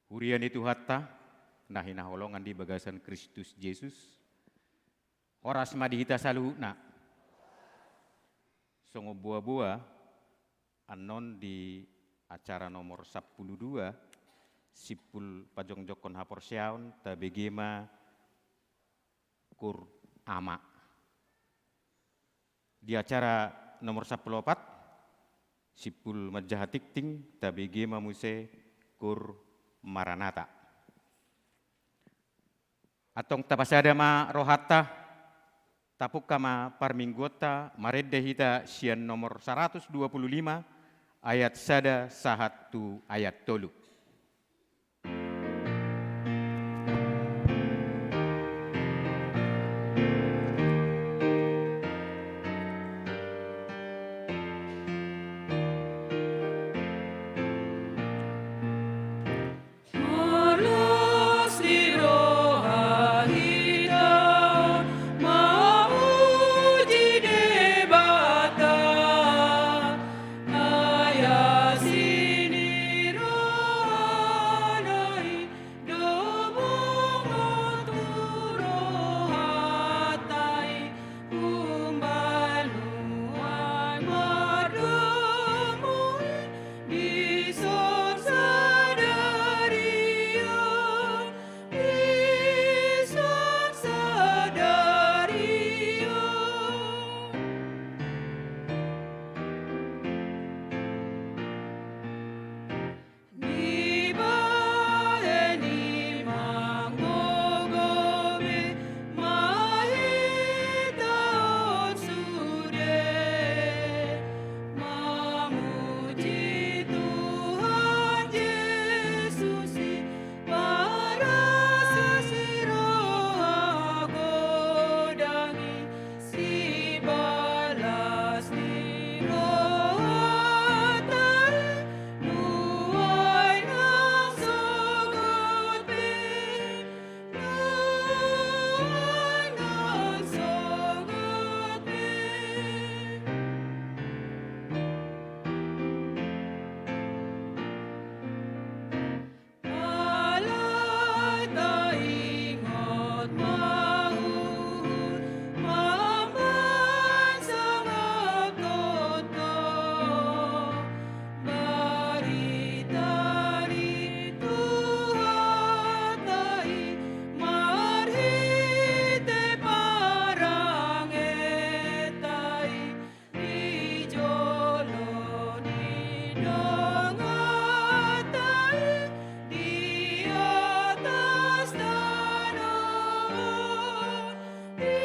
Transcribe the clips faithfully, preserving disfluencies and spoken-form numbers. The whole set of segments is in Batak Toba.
Huria ni Tuhanta, na hinaholongan di bagasan Kristus Jesus, horas ma di hita saluhutna. Songon boaboa, annon di acara nomor sampulu dua, simpul pajongjongkon haporseaon, tabege ma Kur Ama. Di acara nomor sampulu opat, simpul manjaha tingting, tabege ma muse Kur Maranata. Antong tapasada ma rohanta, tapungka ma parmingguonta, marende hita sian nomor saratus dua pulu lima, ayat sada sahat tu ayat tolu. Marlas ni roha hita mamuji Debata, ai asi ni rohana i do bongot tu rohanta i, umbahen nuaeng mardomu i, dison sadari on, dison sadari on. Dibahen i manggogo be ma hita on sude, mamuji Tuhan Jesus i, marlas ni roha godang i, sibalas ni rohanta i, nuaeng nang sogot be, nuaeng nang sogot be. Alai taingot ma huhut mambahen sangap tongtong barita ni Tuhanta i, marhite parangenta i, di jolo ni donganta i, di atas tano on, di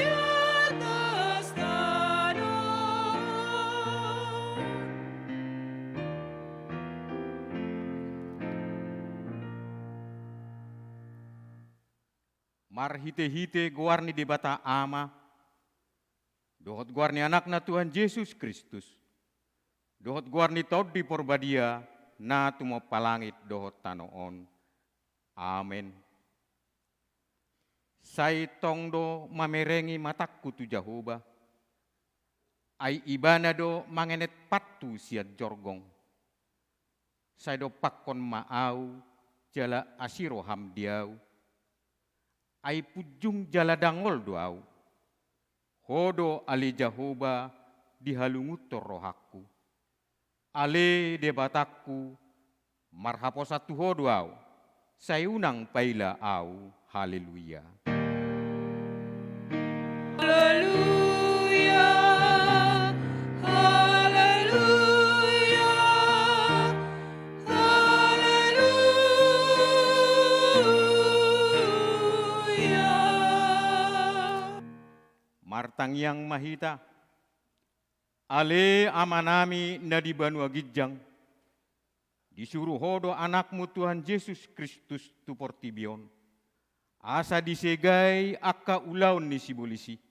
atas tano on. Marhitehite goar ni Debata Ama, dohot goar ni Anakna Tuhan Jesus Kristus, dohot goar ni Tondi Porbadia, na tumompa langit dohot tano on. Amen. Sai tong do mamerengi matangku tu Jahowa, ai Ibana do mangenet pathu sian jorgong. Sai dompakkon ma ahu, jala asi roham di ahu. Ai punjung jala dangol do ahu. Ho do ale Jahowa dihalungunhon rohangku. Ale Debatangku, marhaposan tu Ho do ahu, sai unang paila ahu. Haleluya. Haleluya, haleluya, haleluya. Martangiang ma hita. Ale Amanami na di banua ginjang, disuru Ho do Anakmu Tuhan Jesus Kristus tu portibi on, asa disegai angka ulaon ni sibolis i.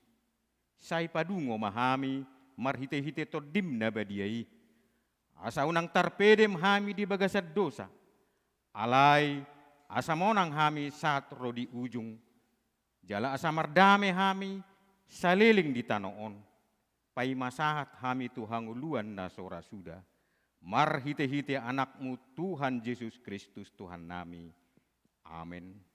Sai padungo ma hami marhitehite Tondim na badia i, asa unang tarpedem hami di bagasan dosa, alai asa monang hami sahat ro di ujung, jala asa mardame hami saleleng di tano on, paima sahat hami tu hangoluan na so ra suda. marhitehite Anakmu Tuhan Jesus Kristus Tuhannami. Amen.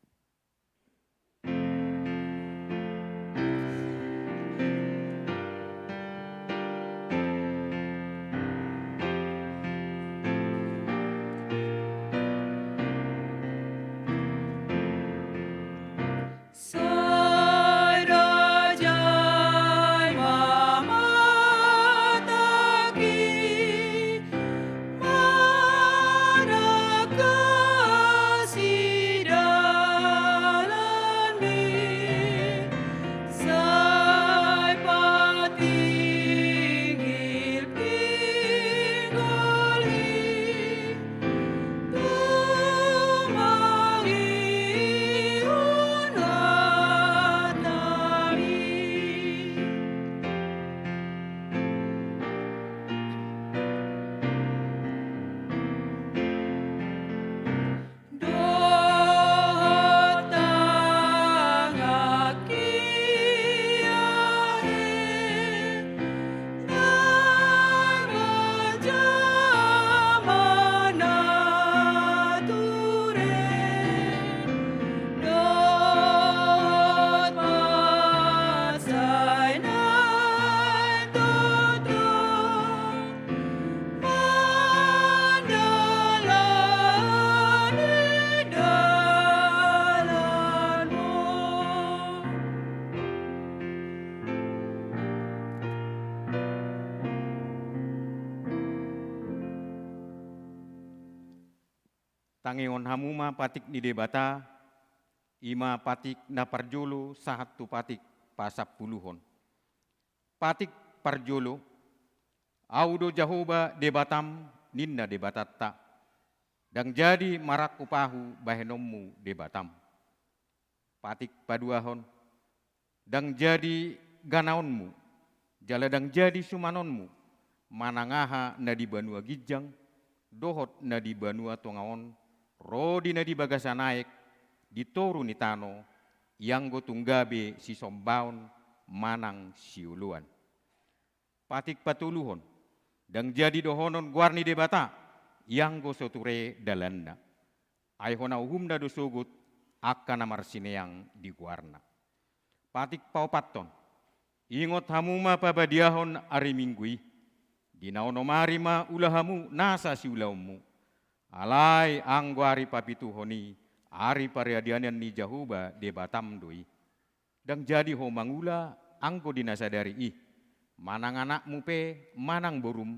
Sai dajai ma matangki, manangkasi dalanmi, sai patinggil-tinggol i. Tangihon hamu ma patik ni Debata, i ma patik na parjolo sahat tu patik pasampuluhon. Patik parjolo, Ahu do Jahowa Debatam, ninna Debatanta, ndang jadi marangkup Ahu bahenonmu Debatam. Patik paduahon, ndang jadi ganaonmu, jala ndang jadi sumanonmu, manang aha na di banua ginjang, dohot na di banua tonga on, ro di na di bagasan aek, di toru ni tano, ianggo tung gabe sisombaon manang sioloan. Patik patoluhon, ndang jadi dohonon goar ni Debata, ianggo so ture dalanna. Ai hona uhumna do sogot angka na marsineang di goarna. Patik paopathon, ingot hamu ma pabadiahon ari Minggu i, di na onom ari ma ula hamu nasa siulaonmu. Alai anggo ari papituhon i, ari paradianan ni Jahowa Debatam do i. Ndang jadi ho mangula anggo di na sadari i, manang anakmu pe, manang borum,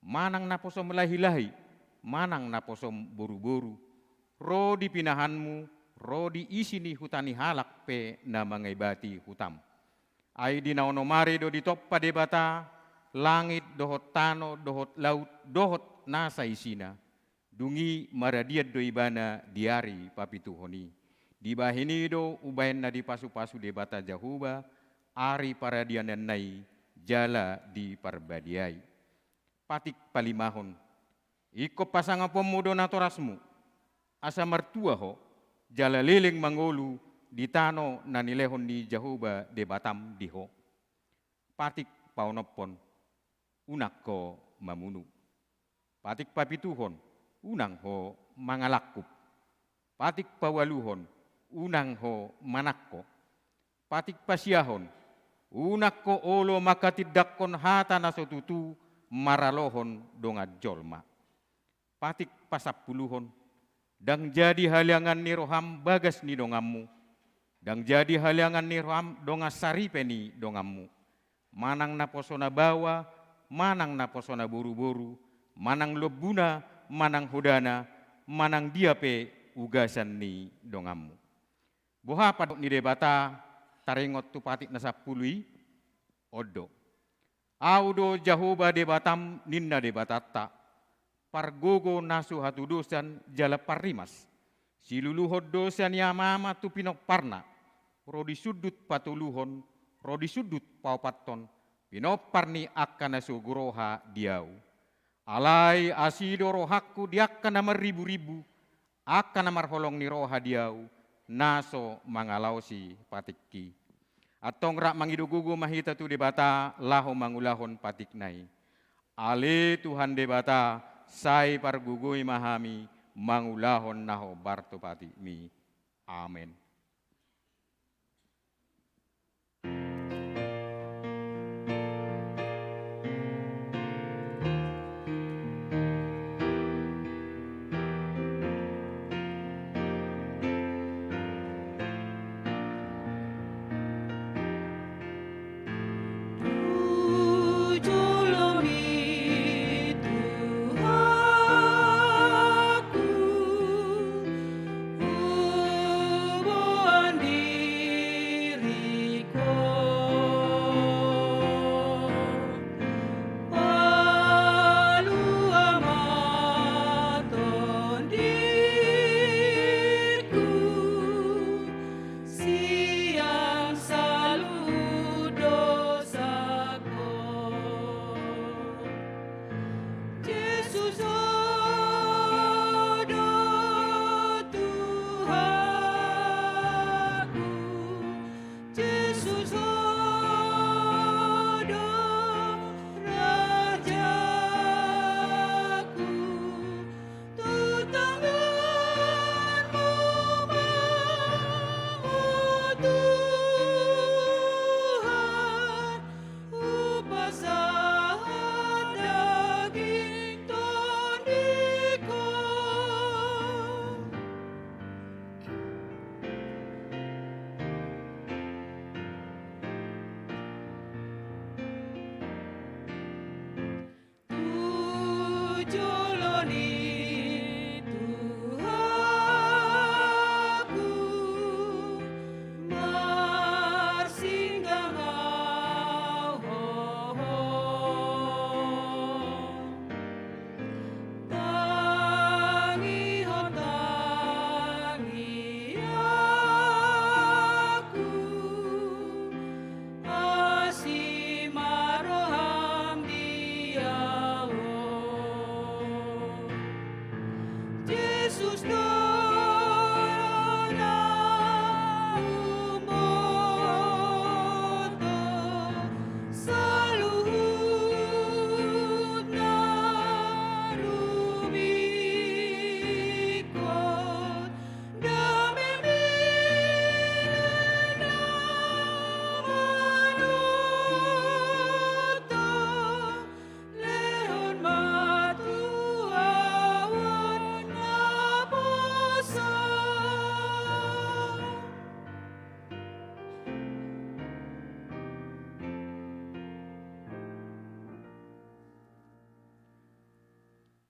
manang naposom lahilahi, manang naposom boruboru, ro di pinahanmu, ro di isi ni huta ni halak pe na mangaibati hutam. Ai di na onom ari do ditompa Debata langit dohot tano dohot laut dohot nasa isina. Dung i maradian do ibana di ari papituhon i. Dibahen i do umbahen na dipasupasu Debata Jahowa ari paradiananna i jala diparbadiai. Patik palimahon, ingkon pasangaponmu do natorasmu, asa martua ho, jala leleng mangolu di tano na nilehon ni Jahowa Debatam di ho. Patik paonomhon, unang ho mamunu. Patik papituhon, unang ho mangalangkup. Patik paualuhon, unang ho manangko. Patik pasiahon, unang ho olo manghatindanghon hata na so tutu maralohon dongan jolma. Patik pasampuluhon, ndang jadi haleangan ni roham bagas ni donganmu, ndang jadi haleangan ni roham dongan saripe ni donganmu, manang naposona baoa, manang naposona boruboru, manang lombuna, manang hodana, manang dia pe ugasan ni donganmu. Boha pandok ni Debata taringot tu patik na sampulu i? On do. Ahu do Jahowa Debatam, ninna Debatanta, pargogo na so hatudosan jala parrimas, siluluhon dosa ni amaama tu pinomparna, ro di sundut patoluhon, ro di sundut paopathon, pinompar ni angka na so gogo roha di ahu. Alai asi do rohangku di angka na marriburibu, angka na marholong ni roha di ahu, na so mangalaosi patikki. Antong rap mangido gogo ma hita tu Debata laho mangulahon patikna i. Ale Tuhan Debata, Sai pargogoi ma hami mangulahon na hombar tu patikmi. Amen.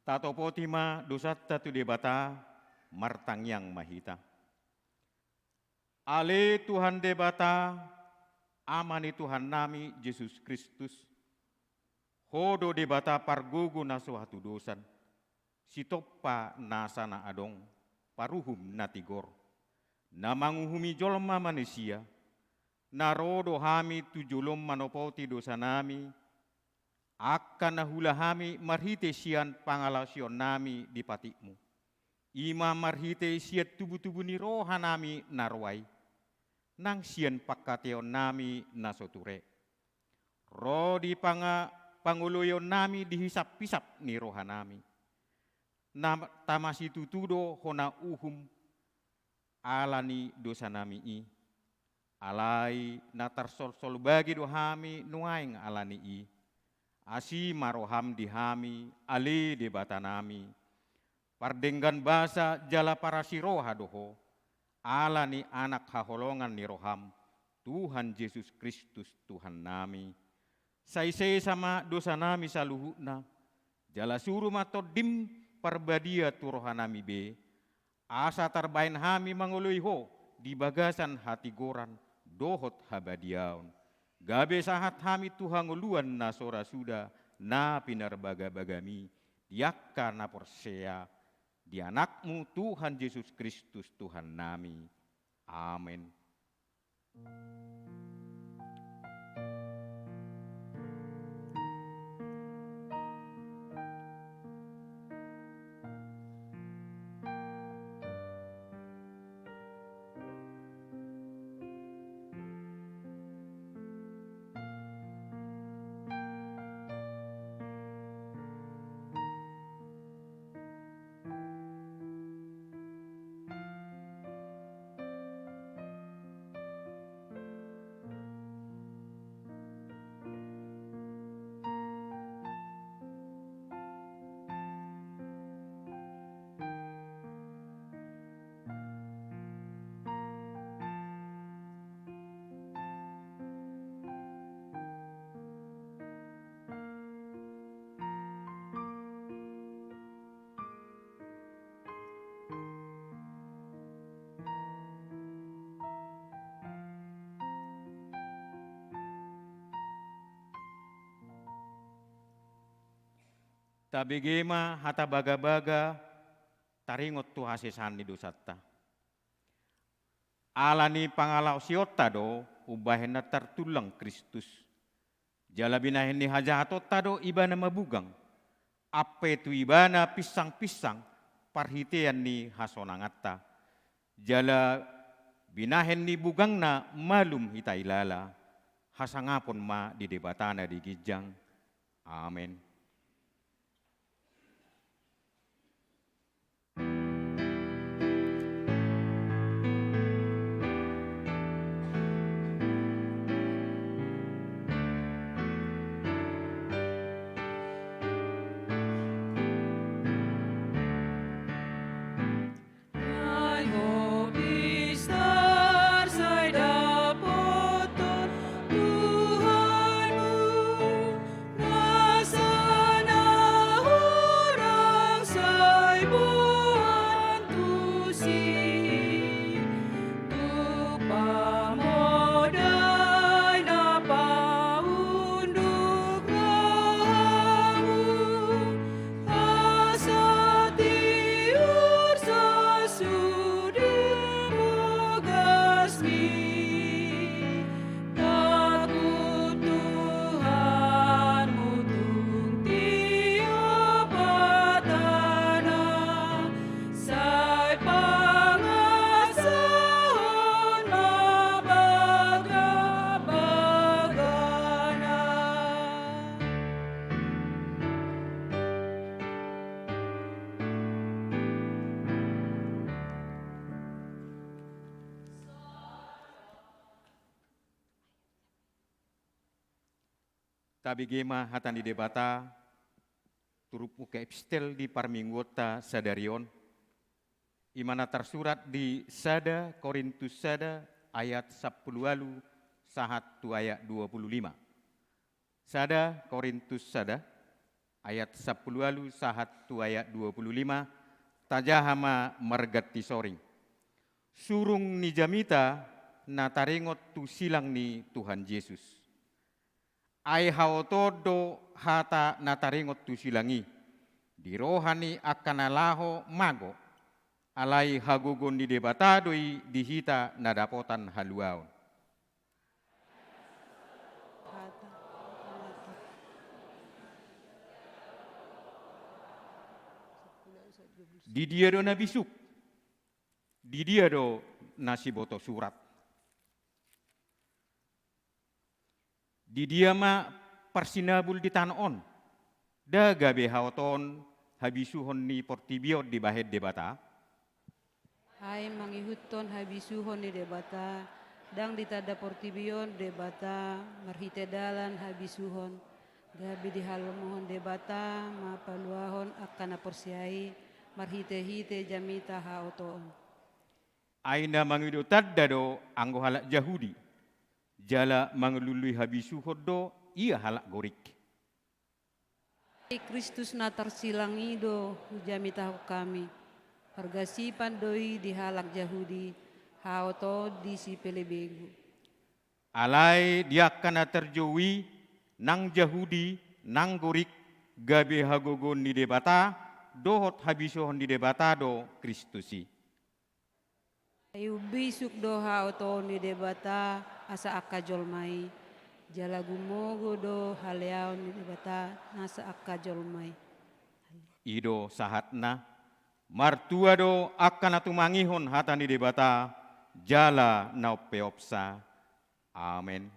Tatopoti ma dosanta tu Debata, martangiang ma hita. Ale Tuhan Debata, Ama ni Tuhannami Jesus Kristus, Ho do Debata pargogo na so hatudosan, sitompa nasa na adong, paruhum na tigor, na manguhumi jolma manisia, na ro do hami tu jolom manopoti dosanami, angka na huula hami marhite sian pangalaosionnami di patikmu. I ma marhite sian tubutubu ni rohanami na ro ai, nang sian pangkataionnami na so ture. Ro di panga-, pangoloionnami di hisaphisap ni rohanami. Na tamasitutu do hona uhum ala ni dosanami i. Alai na tarsolsol bagi do hami nuaeng ala ni i. Asi ma roham di hami, ale Debatanami. Pardenggan basa jala parasi roha do Ho, ala ni Anak haholongan ni roham, Tuhan Jesus Kristus Tuhannami. Sai sesa ma dosanami saluhutna, jala suru ma Tondim Parbadia tu rohanami be, asa tarbahen hami mangoloi Ho di bagasan hatigoran dohot habadiaon. Gabe sahat hami tu hangoluan na so ra suda na pinarbagabagami di angka na porsea di Anakmu Tuhan Jesus Kristus Tuhannami. Amen. Tabege ma hata bagabaga taringot tu hasesaan ni dosanta. Ala ni pangalaosionta do umbahen na tartullang Kristus. Jala binahen ni hajahatonta do Ibana mabugang, ampe tu Ibana pinsangpinsang parhitean ni hasonanganta. Jala binahen ni bugangna malum hita ilala, hasangapon ma di Debata na di ginjang. Amen. Ai ho pistar sai dapothon Tuhanmu, nasa na hurang sai boan tusi. Tu pamodai na paunduk rohamu, asa tiur sasude bagasmi. Takut Tuhanmu tung tiop hatana, sai pangasahon ma bagabagana. Tabege ma hata ni Debata, turpuk epistel di parmingguonta sadari on, i ma na tarsurat di sada Korintus sada ayat sampulu ualu sahat tu ayat dua pulu lima. Sada Korintus sada ayat sampulu ualu sahat tu ayat dua pulu lima, tajaha ma marganti soring. Surung ni jamita na taringot tu silang ni Tuhan Jesus. Ai haotoon do hata na taringot tu silang i, di roha ni angka na laho mago, alai hagogoon ni Debata do i di hita na dapotan haluaon. Di dia do na bisuk? Di dia do na siboto surat? Di dia ma parsinabul di tano on? Nda gabe haotoon habisuhon ni portibi on dibahen Debata? Ai mangihuthon habisuhon ni Debata, ndang ditanda portibi on Debata marhite dalan habisuhon, gabe dihalomohon Debata ma paluahon angka na porsea i marhitehite jamita haotoon. Ai na mangido tanda do anggo halak Jahudi, jala mangalului habisuhon do ia halak Gorik. Ai Kristus na tarsilang i do hujamitahon hami, pargasipan do i di halak Jahudi, haotoon di sipelebegu. Alai di angka na tarjou i, nang Jahudi nang Gorik, gabe hagogoon ni Debata dohot habisuhon ni Debata do Kristus i. Ai umbisuk do haotoon ni Debata asa angka jolma i, jala gumogo do haleaon ni Debata nasa angka jolma i. I do sahatna. Martua do angka na tumangihon hata ni Debata jala na umpeopsa. Amen.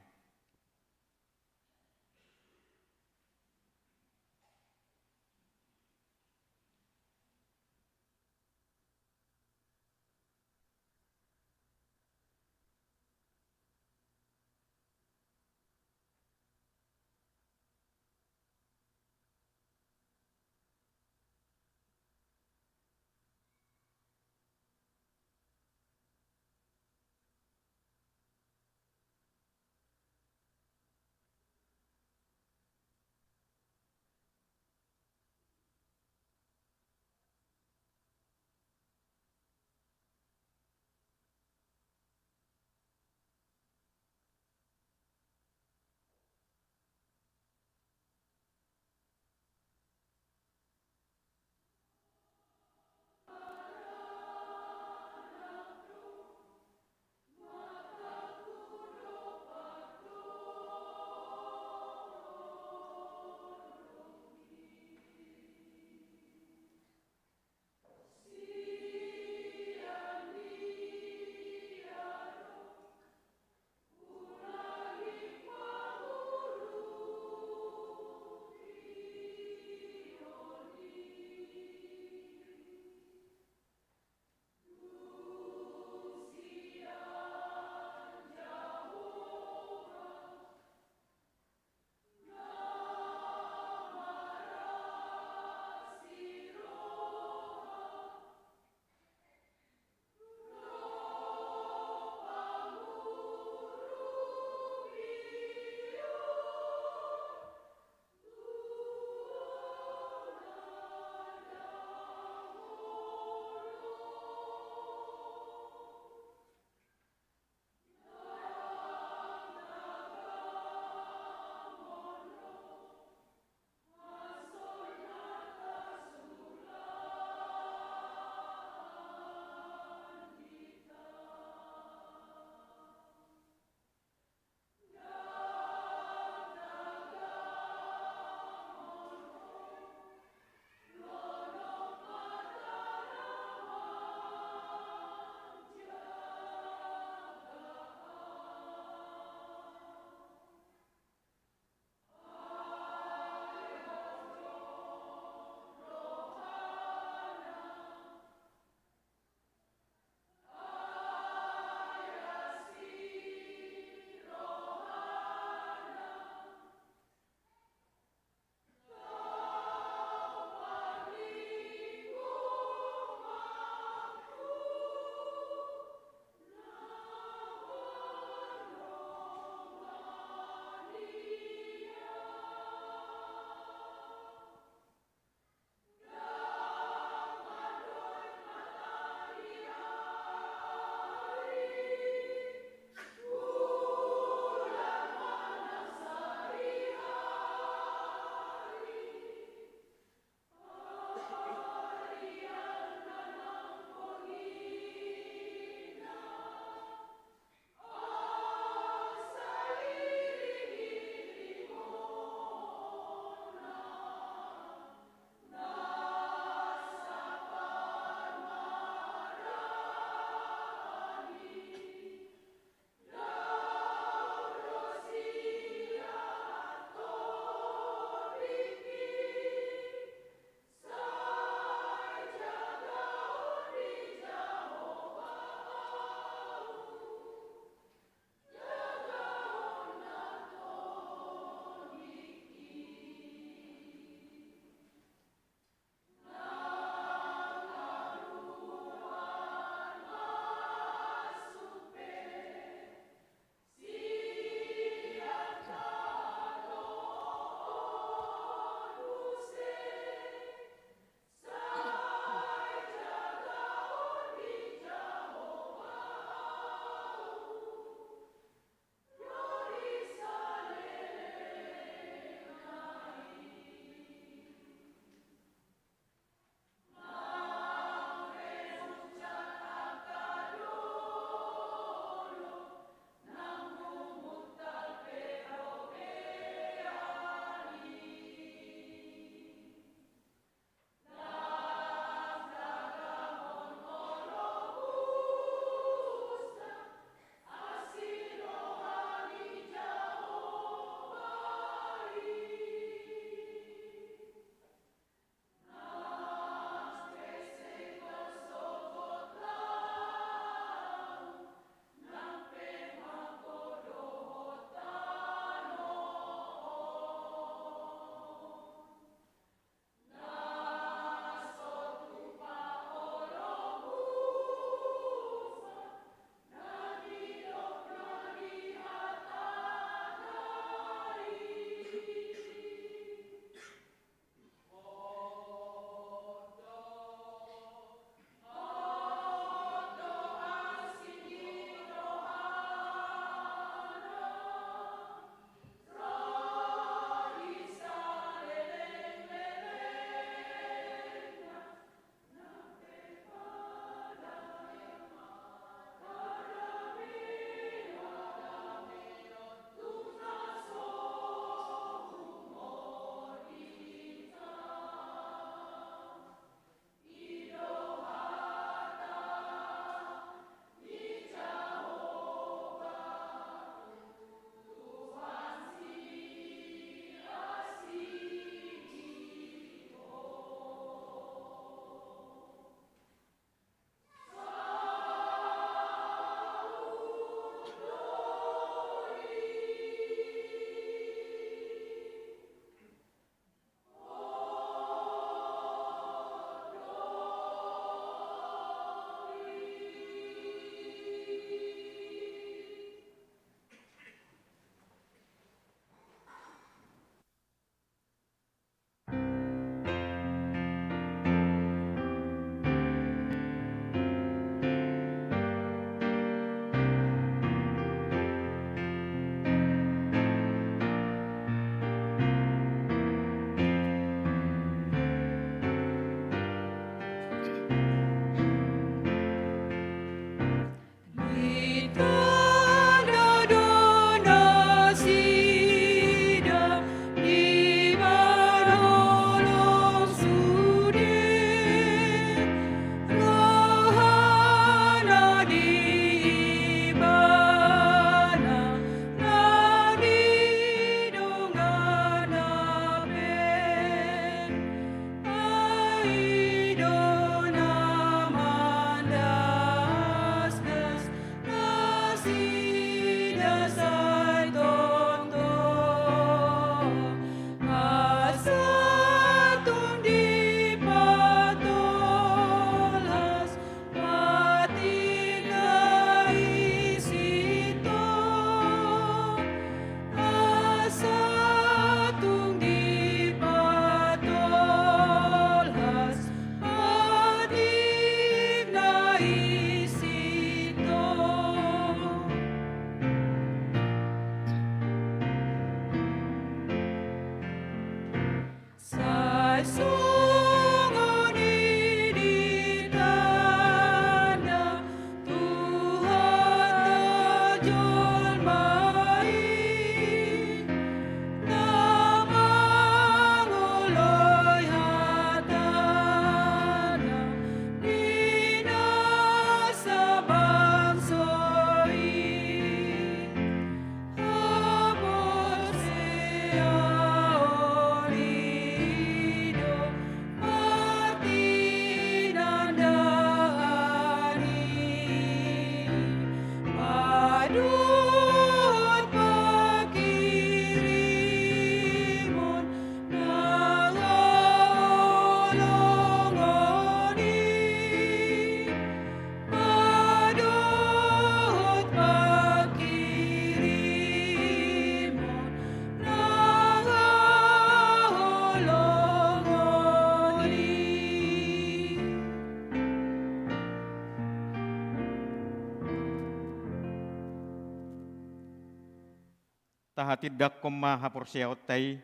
tahatindangkon ma haporseaonta i,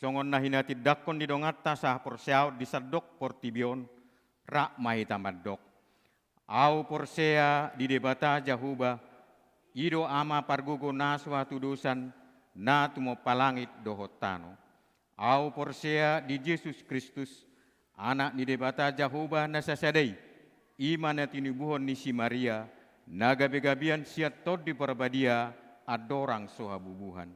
songon na hinatindangkon ni donganta sahaporseaon di sandok portibi on, rap ma hita mandok. Ahu porsea di Debata Jahowa, i do Ama pargogo na so hatudosan, na tumompa langit dohot tano. Ahu porsea di Jesus Kristus, Anak ni Debata Jahowa na sasada i, i ma na tinubuhon ni si Maria, na gabegabean sian Tondi Parbadia, andorang so habubuhan.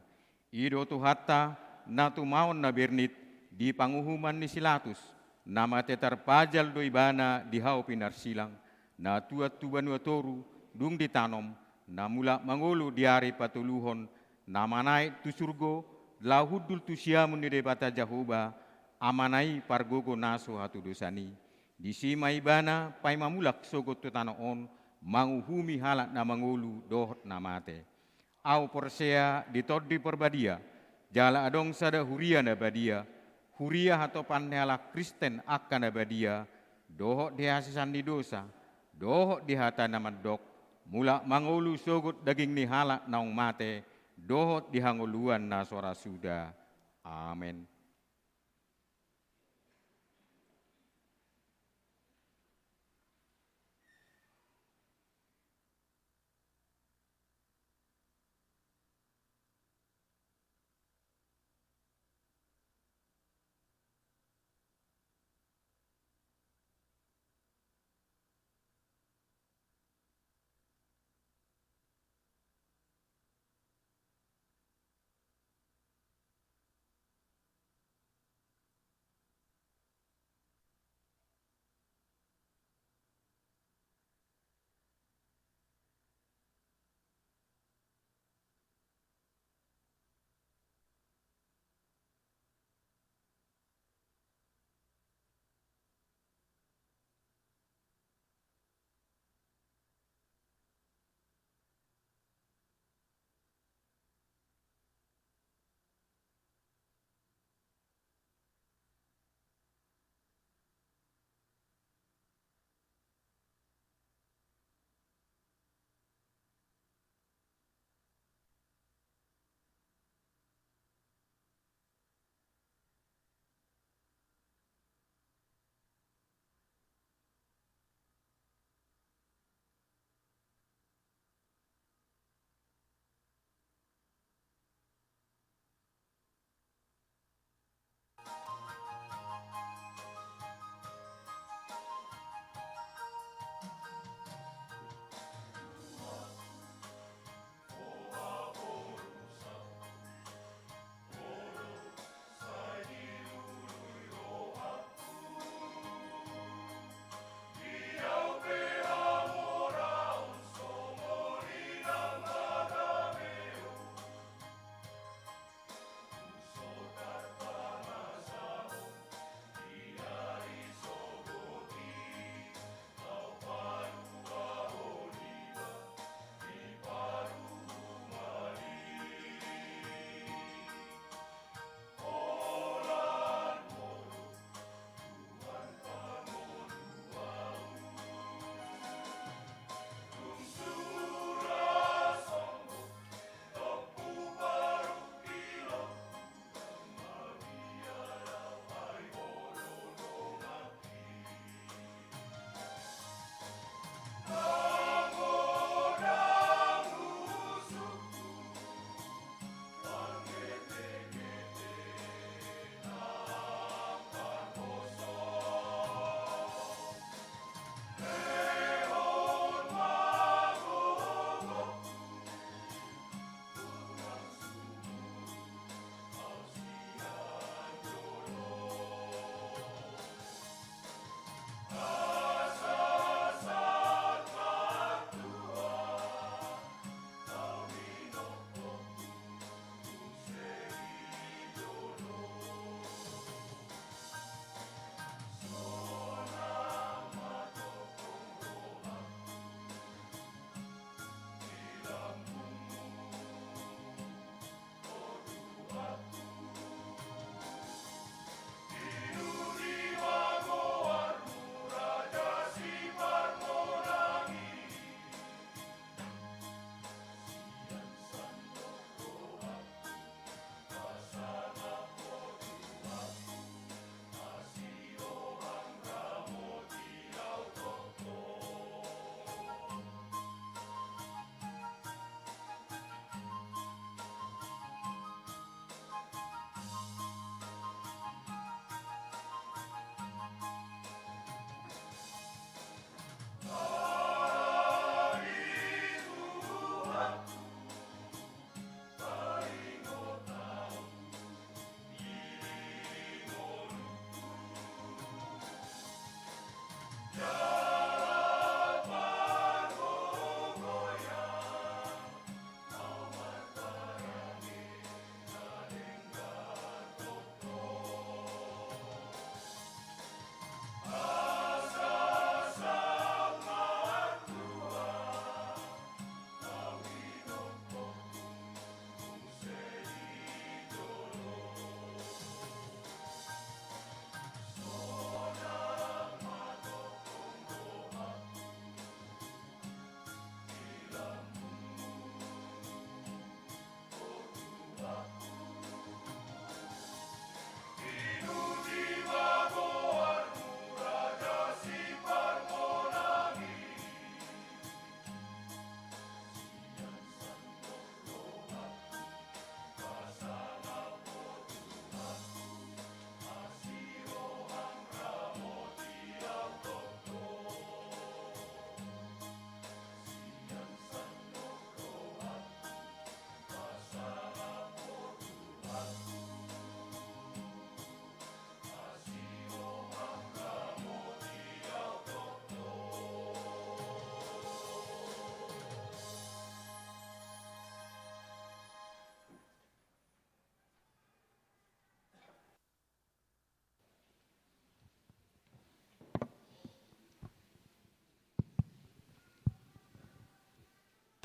I do Tuhanta, na tumaon na bernit di panguhuman ni si Latus, na mate tarpajal do ibana di hau pinarsilang, na tuat tu banua toru, dung ditanom, na mulak mangolu di ari patoluhon, na manaek tu surgo, laho hundul tu siamun ni Debata Jahowa, Amana i pargogo na so hatudosan i. Disi ma ibana paima mulak sogot tu tano on, manguhumi halak na mangolu dohot na mate. Ahu porsea di Tondi Parbadia, jala adong sada huria na badia, huria hatopan ni halak Kristen angka na badia, dohot di hasesaan ni dosa, dohot di hata na mandok, mulak mangolu sogot daging ni halak naung mate, dohot di hangoluan na so ra suda. Amen.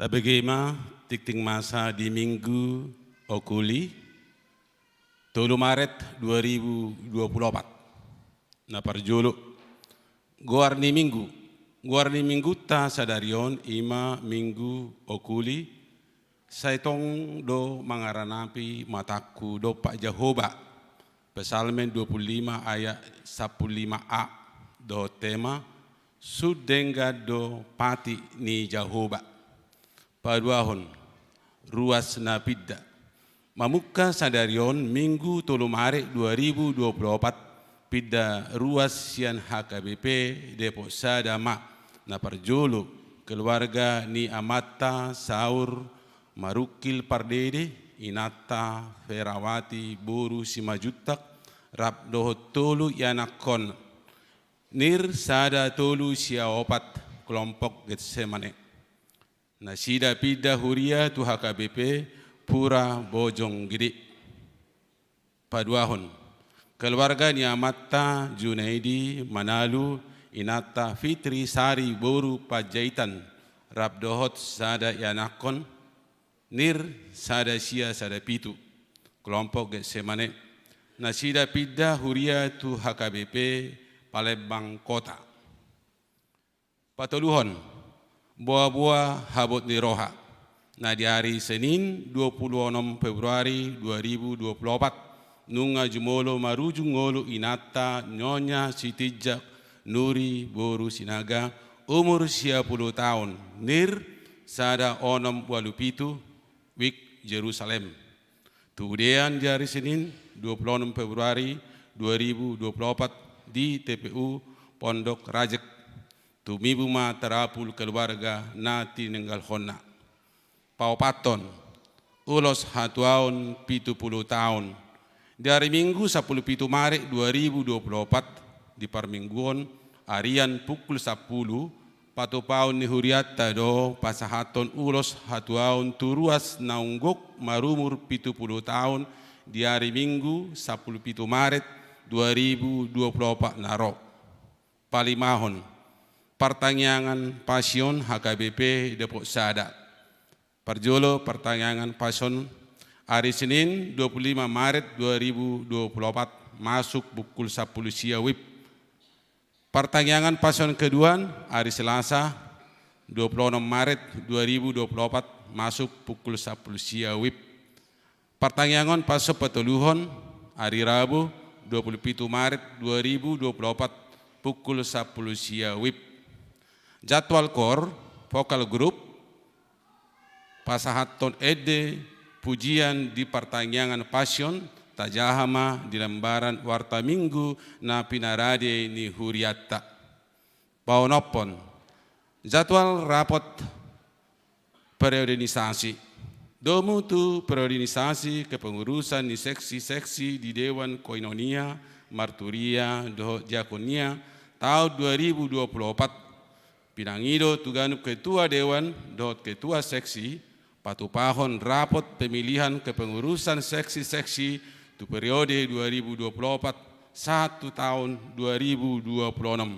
Tabege ma tingting masa di Minggu Okuli, tolu Maret dua ribu dua puluh opat. Na parjolo, goar ni Minggu. Goar ni Minggunta sadari on i ma Minggu Okuli. Sai tong do mangaranapi matangku dompak Jahowa. Psalmen dua puluh lima ayat sampulu lima a, dohot tema, sun denggan do patik ni Jahowa. Paduahon, ruas na pinda. Mamungka sadari on Minggu tolu Maret dua ribu dua puluh opat, pinda ruas sian H K B P Depok Sada ma. Na parjolo, keluarga ni amanta Saur Marungkil Pardede, inanta Ferawati boru Simanjuntak, rap dohot tolu ianakhon, Nir sada tolu sia opat, kelompok Getsemane. Nasida pinda huria tu H K B P Pura Bojonggede. Paduahon, keluarga ni amanta Junaidi Manalu, inanta Fitri Sari boru Panjaitan, rap dohot sada ianakhon, Nir sada sia sada pitu, kelompok Getsemane. Nasida pinda huria tu H K B P Palembang Kota. Patoluhon, boa-boa habot ni roha. Na di ari Senin dua puluh onom Februari dua ribu dua puluh opat, nunga jumolo marujung ngolu inanta Nyonya Sitinjak Nuri boru Sinaga, umur sia puluh taon, Nir sada onom ualu pitu, wijk Jerusalem. Tu udean di ari Senin dua puluh onom Februari dua ribu dua puluh opat di T P U Pondok Rajek. Tumibu ma tarapul keluarga na tininggalhonna. Paopathon, ulos hatuaon pitu puluh taon. Di ari Minggu sampulu pitu Maret dua ribu dua puluh opat, di parmingguon, arian pukul sampulu, patupaon ni hurianta do pasahathon ulos hatuaon tu ruas naung gok marumur pitu puluh taon di ari Minggu sampulu pitu Maret dua ribu dua puluh opat na ro. Palimahon, partangiangan Pasion H K B P Depok Sada. Parjolo partangiangan Pasion, ari Senin dua puluh lima Maret dua ribu dua puluh opat, masuk pukul sampulu sia wib. Partangiangan Pasion keduan, ari Selasa dua puluh onom Maret dua ribu dua puluh opat, masuk pukul sampulu sia wib. Partangiangan Pasion patoluhon, ari Rabu dua puluh pitu Maret dua ribu dua puluh opat, pukul sampulu sia wib. Jadwal koor, vokal grup, pasahathon ende pujian di partangiangan Pasion, tajaha ma di lembaran Warta Minggu na pinarade ni hurianta. Paonomhon, jadwal rapot periodenisasi. Domu tu periodenisasi kepengurusan ni seksi-seksi di Dewan Koinonia, Marturia, dohot Diakonia, taon dua ribu dua puluh opat, pinangido tu ganup ketua dewan dohot ketua seksi, patupahon rapot pemilihan kepengurusan seksi-seksi tu periode dua ribu dua puluh opat sahat tu taon dua ribu dua puluh onom.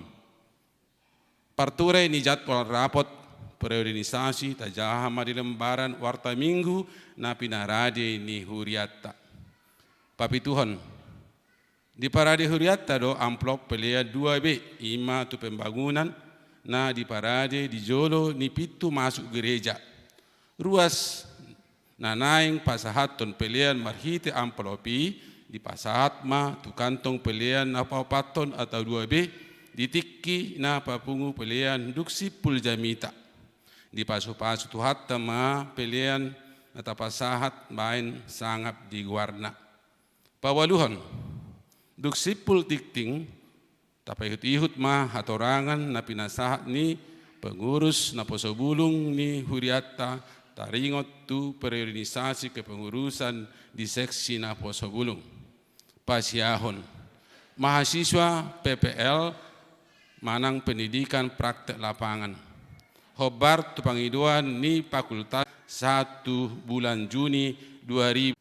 Parture ni jadwal rapot periodenisasi tajaha ma di lembaran Warta Minggu na pinarade ni hurianta. Papituhon, diparade hurianta do amplop pelean dua B, i ma tu pembangunan, na diparade di jolo ni pintu masuk gereja. Ruas na naeng pasahathon pelean marhite amplop i, dipasahat ma tu kantong pelean na paopathon atau dua B, di tingki na papungu pelean dung simpul jamita. Dipasu-pasu Tuhanta ma pelean na tapasahat baen sangap di goarna. Paualuhon, dung simpul tingting, tapaihut-ihut ma hatorangan na pinasahat ni pengurus naposobulung ni hurianta taringot tu periodenisasi kepengurusan di seksi naposobulung. Pasiahon, mahasiswa P P L manang pendidikan praktek lapangan. Hombar tu pangidoan ni fakultas sahat tu bulan Juni dua ribu.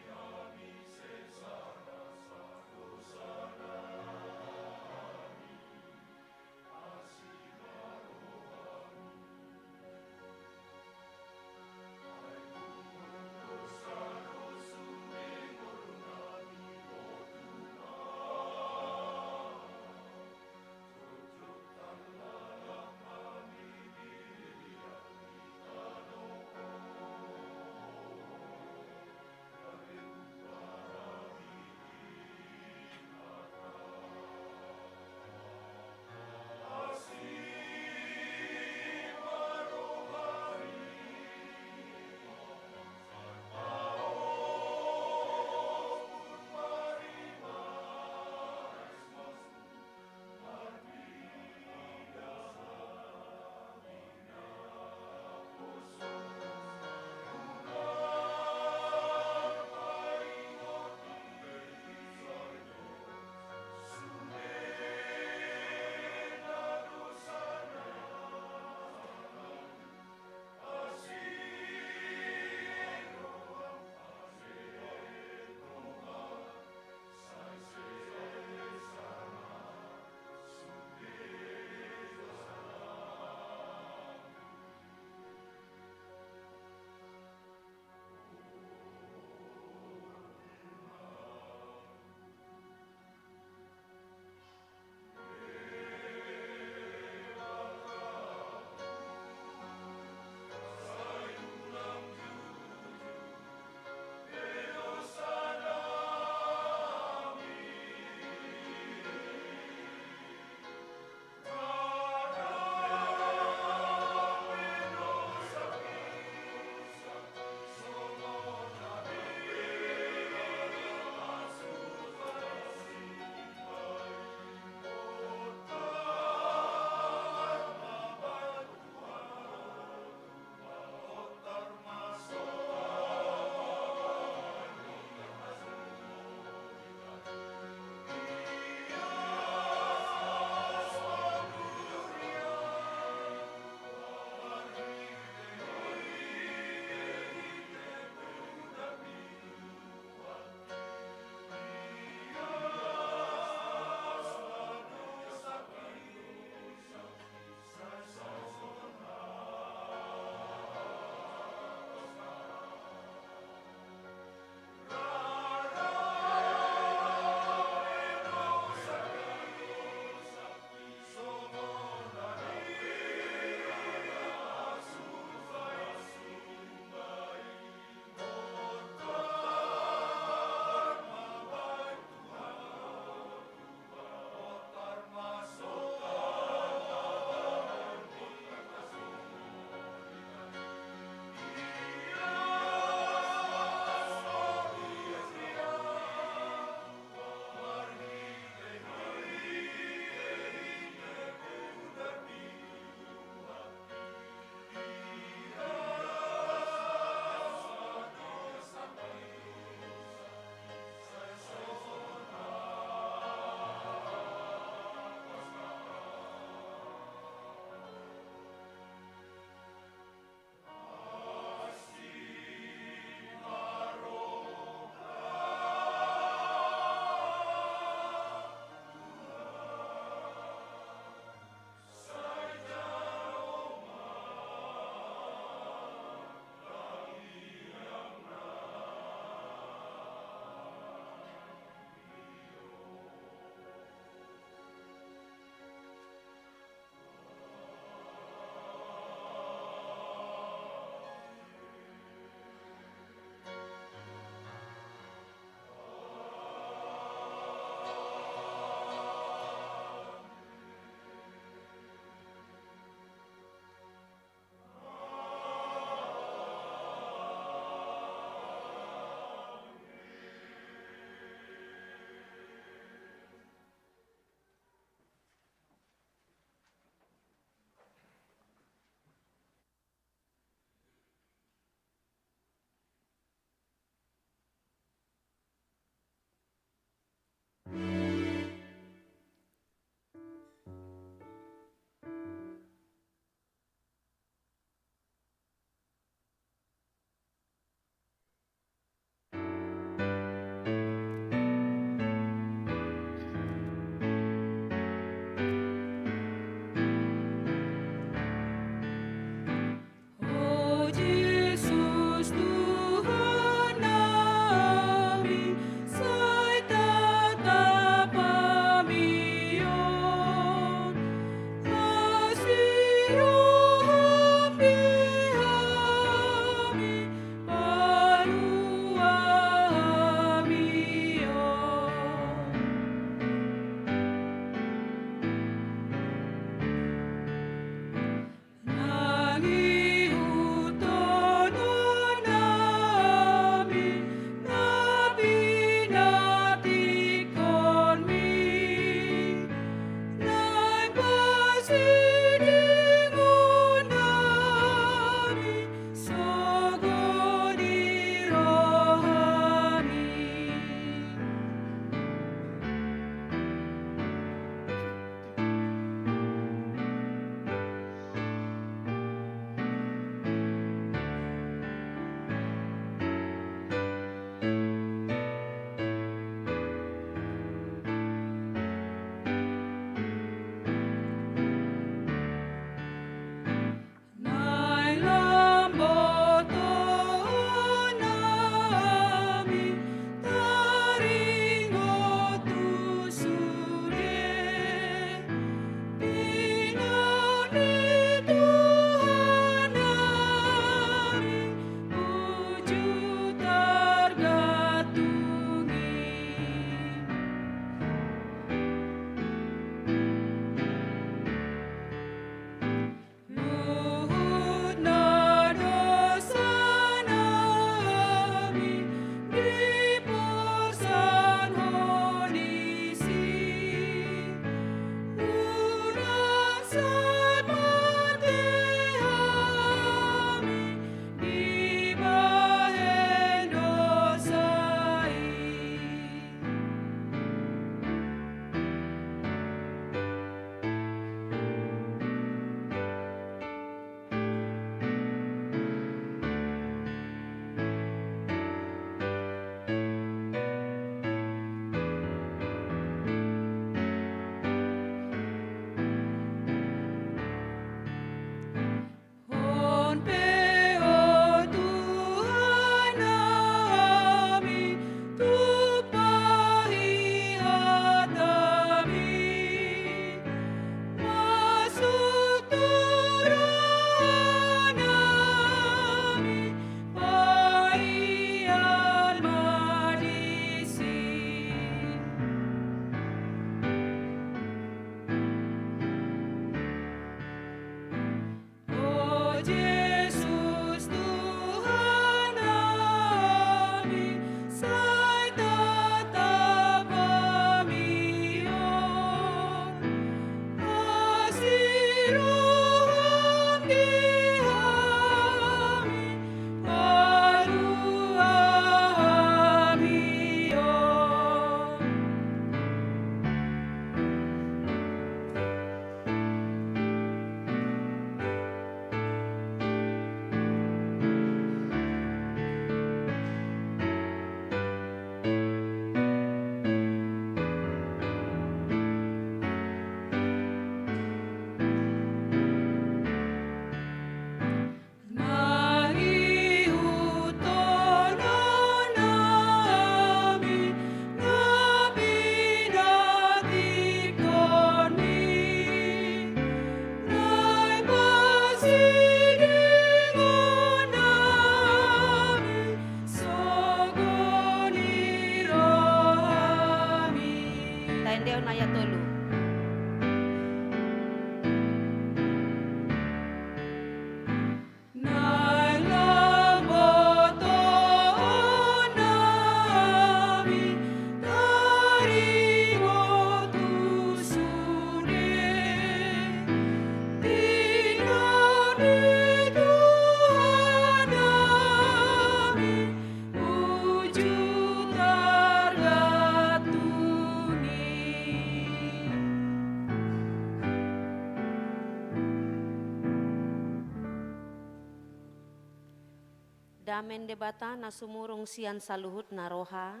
Dame ni Debata na sumurung sian saluhutna roha,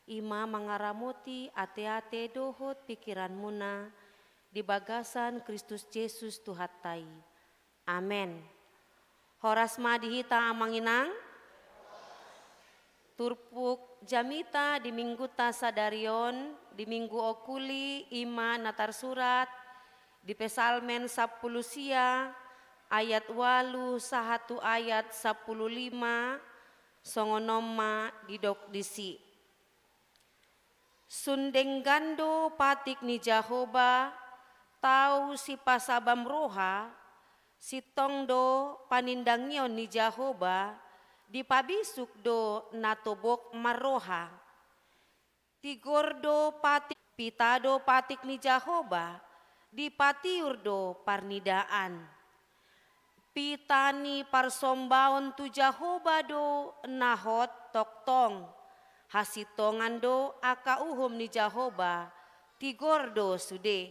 i ma mangaramoti ateate dohot pingkiranmuna di bagasan Kristus Jesus Tuhanta i. Amen. Horas ma di hita amang inang. Turpuk jamita di minggunta sadari on, di Minggu Okuli, i ma na tarsurat di Psalmen sampulu sia, ayat ualu sahat tu ayat sampulu lima, songon on ma didok disi. Sun denggan do patik ni Jahowa, tau sipasabam roha, sintong do panindangion ni Jahowa, dipabisuk do na tobok marroha. Tigor do patik, pita do patik ni Jahowa, dipatiur do parnidaan. Pita ni parsombaon tu Jahowa do na hot tongtong. Hasintongan do angka uhum ni Jahowa, tigor do sude.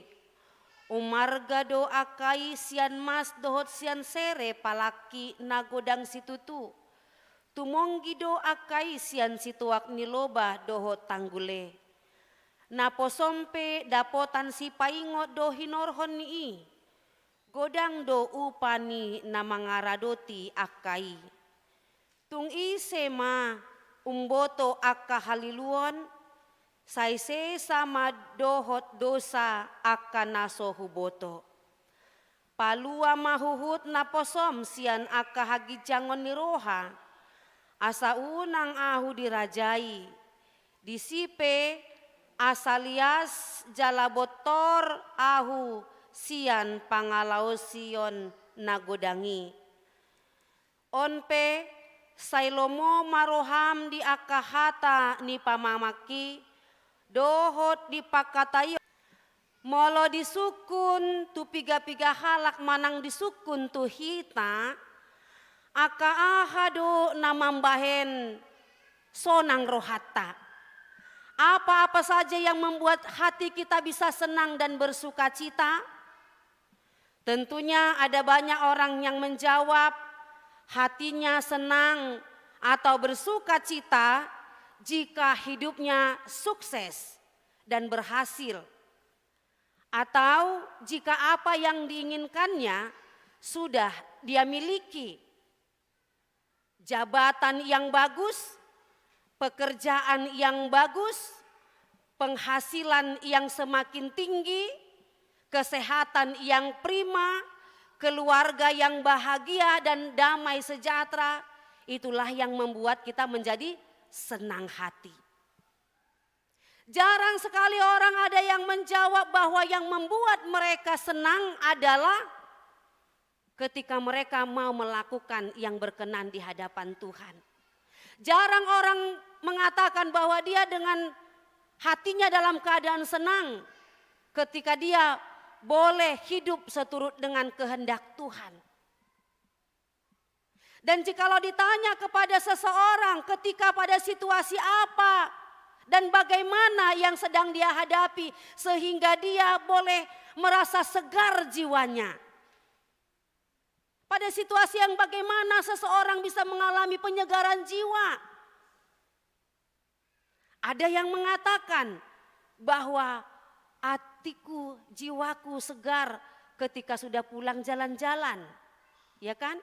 Umarga do angka i sian mas dohot sian sere palangki na godang situtu. Tumonggi do angka i sian situak ni loba dohot tanggule. Naposom pe dapotan sipaingot do hinorhon ni i. Godang do upa ni na mangaradoti angka i. Tung ise ma umboto angka haliluon, sai sesa ma dohot dosa angka na so huboto. Palua ma huhut naposom sian angka haginjangon ni roha, asa unang ahu dirajai. Disi pe asa lias jala bontor ahu sian pangalaosion na godang i. On pe, sai lomo ma roham di angka hata ni pamamangki, dohot di pangkataion. Molo disungkun tu piga-piga halak manang disungkun tu hita, angka aha do na mambahen sonang rohanta? Apa-apa saja yang membuat hati kita bisa senang dan bersukacita? Tentunya ada banyak orang yang menjawab, hatinya senang atau bersukacita jika hidupnya sukses dan berhasil, atau jika apa yang diinginkannya sudah dia miliki. Jabatan yang bagus, pekerjaan yang bagus, penghasilan yang semakin tinggi, kesehatan yang prima, keluarga yang bahagia dan damai sejahtera, itulah yang membuat kita menjadi senang hati. Jarang sekali orang ada yang menjawab bahwa yang membuat mereka senang adalah ketika mereka mau melakukan yang berkenan di hadapan Tuhan. Jarang orang mengatakan bahwa dia dengan hatinya dalam keadaan senang ketika dia boleh hidup seturut dengan kehendak Tuhan. Dan jikalau ditanya kepada seseorang ketika pada situasi apa dan bagaimana yang sedang dia hadapi sehingga dia boleh merasa segar jiwanya. Pada situasi yang bagaimana seseorang bisa mengalami penyegaran jiwa? Ada yang mengatakan bahwa hatiku, jiwaku segar ketika sudah pulang jalan-jalan. Ya kan?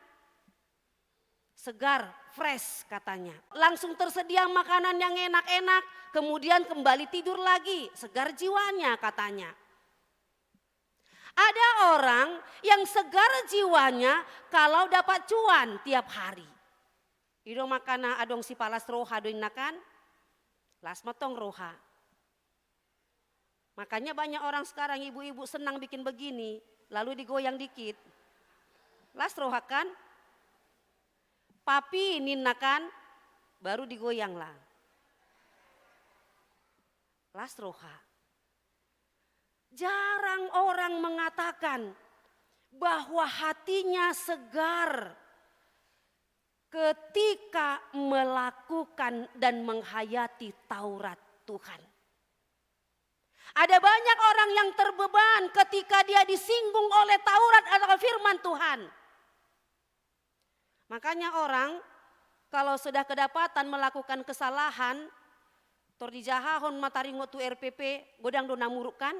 Segar, fresh katanya. Langsung tersedia makanan yang enak-enak, kemudian kembali tidur lagi, segar jiwanya katanya. Ada orang yang segar jiwanya kalau dapat cuan tiap hari. I do makana adong sipalas roha do inna kan? Las ma tong roha. Makanya banyak orang sekarang ibu-ibu senang bikin begini, lalu digoyang dikit. Las roha kan? Papi ninna kan? Baru digoyang lah. Las roha. Jarang orang mengatakan bahwa hatinya segar ketika melakukan dan menghayati Taurat Tuhan. Ada banyak orang yang terbeban ketika dia disinggung oleh Taurat atau firman Tuhan. Makanya orang Kalau sudah kedapatan melakukan kesalahan, tor dijahahon ma taringot tu R P P, godang do na muruk kan?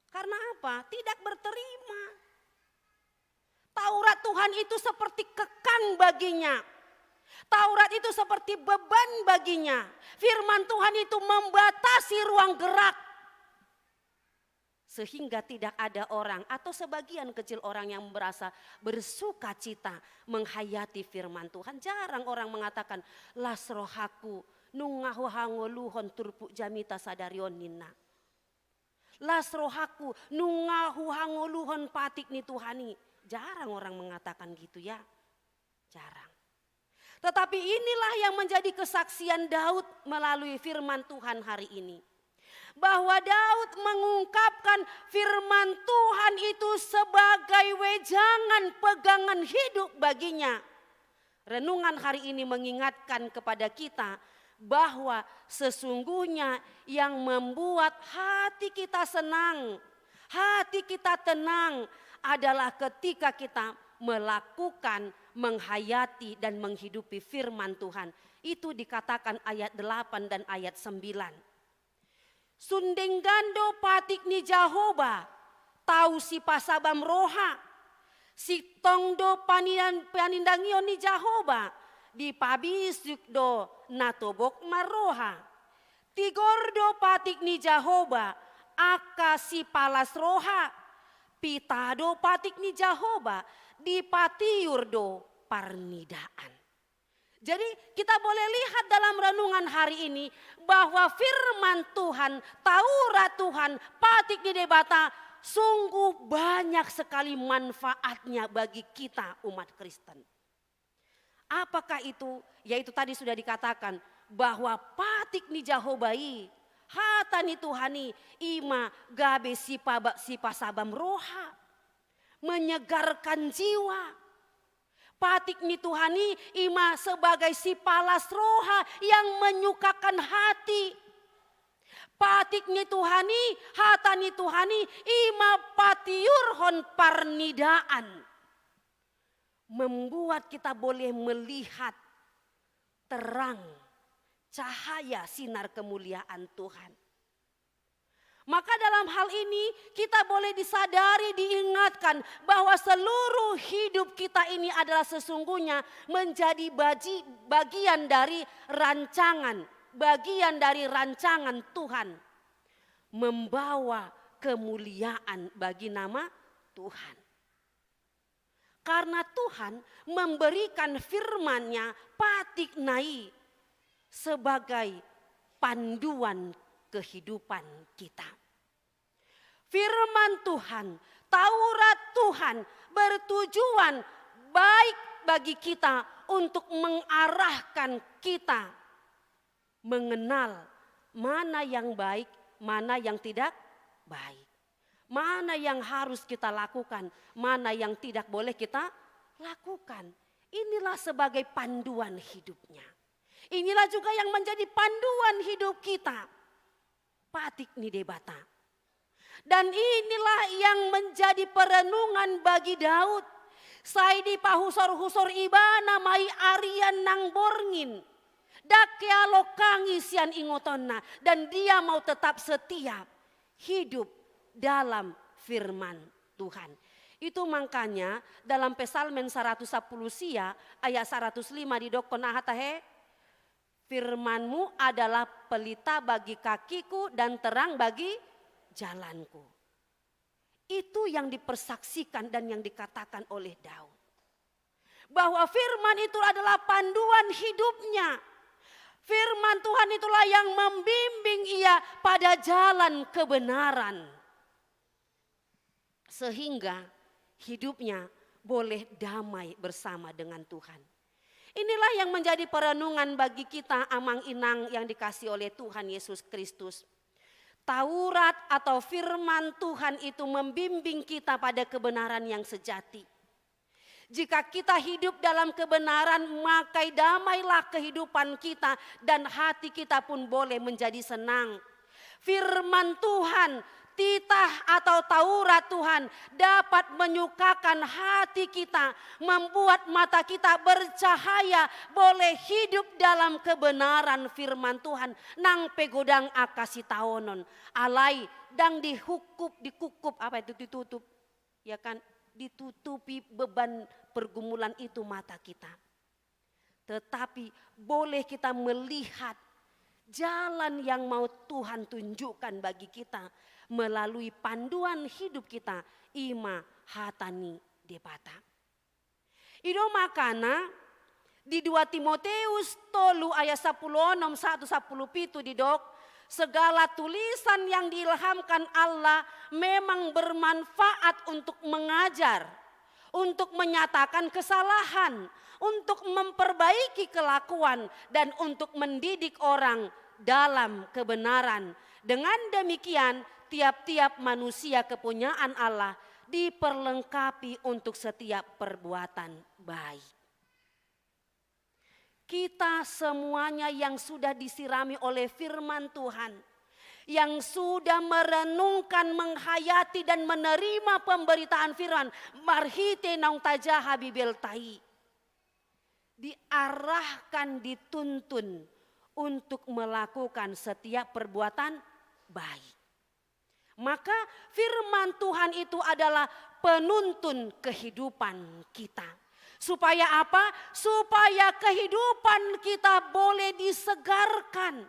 Karena apa? Tidak berterima. Taurat Tuhan itu seperti kekang baginya. Taurat itu seperti beban baginya. Firman Tuhan itu membatasi ruang gerak. Sehingga tidak ada orang atau sebagian kecil orang yang merasa bersukacita menghayati firman Tuhan. Jarang orang mengatakan, "Las rohangku, nunga huhangoluhon turpuk jamita sadari on," ninna. "Las rohangku, nunga huhangoluhon patik ni Tuhan i." Jarang orang mengatakan gitu ya. Jarang. Tetapi inilah yang menjadi kesaksian Daud melalui firman Tuhan hari ini. Bahwa Daud mengungkapkan firman Tuhan itu sebagai wejangan pegangan hidup baginya. Renungan hari ini mengingatkan kepada kita bahwa sesungguhnya yang membuat hati kita senang, hati kita tenang adalah ketika kita melakukan, menghayati, dan menghidupi firman Tuhan. Itu dikatakan ayat delapan dan ayat sembilan. Sun denggan do patik ni Jahowa, tau sipasabam roha. Sintong do panian-, panindangion ni Jahowa, dipabisuk do na tobok marroha. Tigor do patik ni Jahowa, angka sipalas roha. Pita do patik ni Jahowa, dipatiur do parnidaan. Jadi, kita boleh lihat dalam renungan hari ini bahwa firman Tuhan, Taurat Tuhan, patik ni Debata, sungguh banyak sekali manfaatnya bagi kita umat Kristen. Apakah itu? Yaitu tadi sudah dikatakan bahwa patik ni Jahowa i, hata ni Tuhan i, i ma gabe sipaba-, sipasabam roha, menyegarkan jiwa. Patik ni Tuhan i, i ma sebagai sipalas roha yang menyukakan hati. Patik ni Tuhan i, hata ni Tuhan i, i ma patiurhon parnidaan. Membuat kita boleh melihat terang, cahaya, sinar kemuliaan Tuhan. Maka dalam hal ini kita boleh disadari, diingatkan bahwa seluruh hidup kita ini adalah sesungguhnya menjadi baji-, bagian dari rancangan, bagian dari rancangan Tuhan. Membawa kemuliaan bagi nama Tuhan. Karena Tuhan memberikan firman-Nya, patik-Na i, sebagai panduan kehidupan kita. Firman Tuhan, Taurat Tuhan bertujuan baik bagi kita untuk mengarahkan kita mengenal mana yang baik, mana yang tidak baik. Mana yang harus kita lakukan, mana yang tidak boleh kita lakukan. Inilah sebagai panduan hidupnya. Inilah juga yang menjadi panduan hidup kita. Patik ni Debata. Dan inilah yang menjadi perenungan bagi Daud. Sai dipahusor-husor ibana ma i arian nang borngin. Ndang hea longkangi sian ingotonna, dan dia mau tetap setia hidup dalam firman Tuhan. Itu makanya dalam Psalmen saratus sampulu sia ayat saratus lima didokkon aha tahe? "Firman-Mu adalah pelita bagi kakiku dan terang bagi jalanku." Itu yang dipersaksikan dan yang dikatakan oleh Daud. Bahwa firman itu adalah panduan hidupnya. Firman Tuhan itulah yang membimbing ia pada jalan kebenaran. Sehingga hidupnya boleh damai bersama dengan Tuhan. Inilah yang menjadi perenungan bagi kita, amang inang yang dikasihi oleh Tuhan Yesus Kristus. Taurat atau firman Tuhan itu membimbing kita pada kebenaran yang sejati. Jika kita hidup dalam kebenaran, maka damailah kehidupan kita dan hati kita pun boleh menjadi senang. Firman Tuhan, Titah atau Taurat, Tuhan, dapat menyukakan hati kita, membuat mata kita bercahaya, boleh hidup dalam kebenaran firman Tuhan, nang pe godang angka sitaonon. Alai, ndang dihukup, dikukup, apa itu, ditutup? Ya kan? Ditutupi beban pergumulan itu mata kita. Tetapi boleh kita melihat jalan yang mau Tuhan tunjukkan bagi kita melalui panduan hidup kita, i ma hata ni Debata. I do makana di dua Timoteus tolu ayat sampulu onom sahat tu sampulu pitu didok, segala tulisan yang diilhamkan Allah memang bermanfaat untuk mengajar, untuk menyatakan kesalahan, untuk memperbaiki kelakuan, dan untuk mendidik orang dalam kebenaran. Dengan demikian, tiap-tiap manusia kepunyaan Allah diperlengkapi untuk setiap perbuatan baik. Kita semuanya yang sudah disirami oleh firman Tuhan, yang sudah merenungkan, menghayati, dan menerima pemberitaan firman marhite naung tajaha Bibelta i, diarahkan, dituntun untuk melakukan setiap perbuatan baik. Maka firman Tuhan itu adalah penuntun kehidupan kita. Supaya apa? Supaya kehidupan kita boleh disegarkan.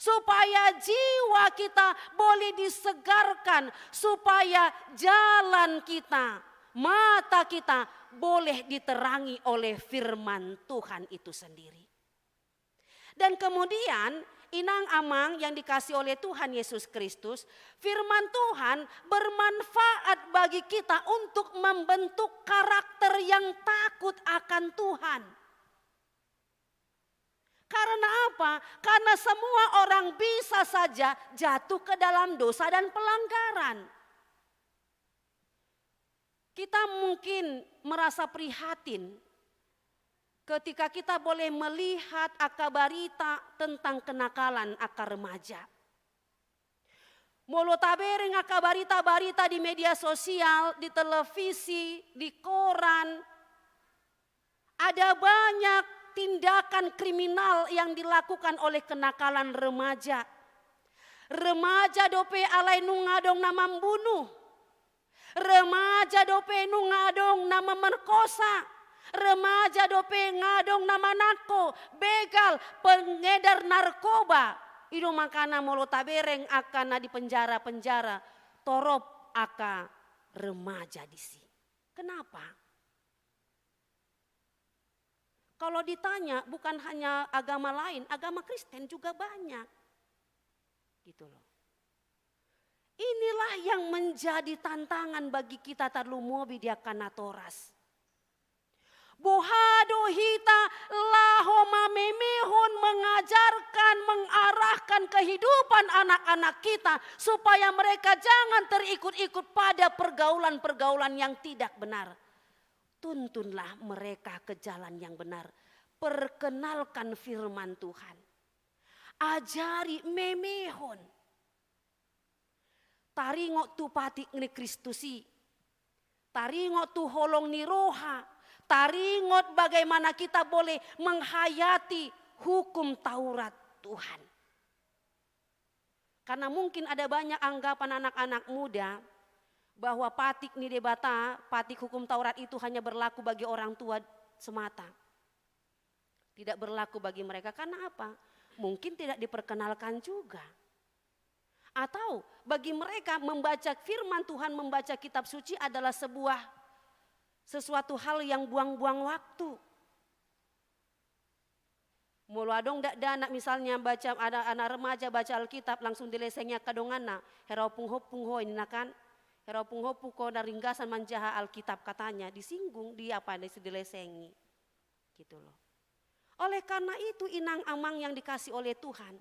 Supaya jiwa kita boleh disegarkan. Supaya jalan kita, mata kita boleh diterangi oleh firman Tuhan itu sendiri. Dan kemudian, inang amang yang dikasihi oleh Tuhan Yesus Kristus, firman Tuhan bermanfaat bagi kita untuk membentuk karakter yang takut akan Tuhan. Karena apa? Karena semua orang bisa saja jatuh ke dalam dosa dan pelanggaran. Kita mungkin merasa prihatin ketika kita boleh melihat angka barita tentang kenakalan angka remaja. Molo tabereng angka barita-barita di media sosial, di televisi, di koran, ada banyak tindakan kriminal yang dilakukan oleh kenakalan remaja. Remaja dope alai nunga adong na mambunuh. Remaja dope nunga adong na memerkosa. Remaja dope nunga adong na manangko, begal, pengedar narkoba. I do makana molo tabereng angka na di penjara-penjara, torop angka remaja disi. Kenapa? Kalau ditanya, bukan hanya agama lain, agama Kristen juga banyak. Gitu loh. Inilah yang menjadi tantangan bagi kita, tarlumobi di angka natoras. Boha do hita laho mamemehon, mengajarkan, mengarahkan kehidupan anak-anak kita supaya mereka jangan terikut-ikut pada pergaulan-pergaulan yang tidak benar. Tuntunlah mereka ke jalan yang benar. Perkenalkan firman Tuhan. Ajari, memehon. Taringot tu patik ni Kristus i. Taringot tu holong ni roha. Taringot bagaimana kita boleh menghayati hukum Taurat Tuhan. Karena mungkin ada banyak anggapan anak-anak muda bahwa patik ni Debata, patik hukum Taurat itu hanya berlaku bagi orang tua semata. Tidak berlaku bagi mereka. Karena apa? Mungkin tidak diperkenalkan juga. Atau bagi mereka, membaca firman Tuhan, membaca kitab suci adalah sebuah, sesuatu hal yang buang-buang waktu. Molo adong dakdanak misalnya baca, ada anak remaja baca Alkitab, langsung dilesengi angka donganna, "Hera ompung-ompung ho," ninna kan. "Hera ompung-ompung ho na ringgasan manjaha Alkitab," katanya, disinggung, di apa, dilesengi. Gitu loh. Oleh karena itu, inang amang yang dikasihi oleh Tuhan,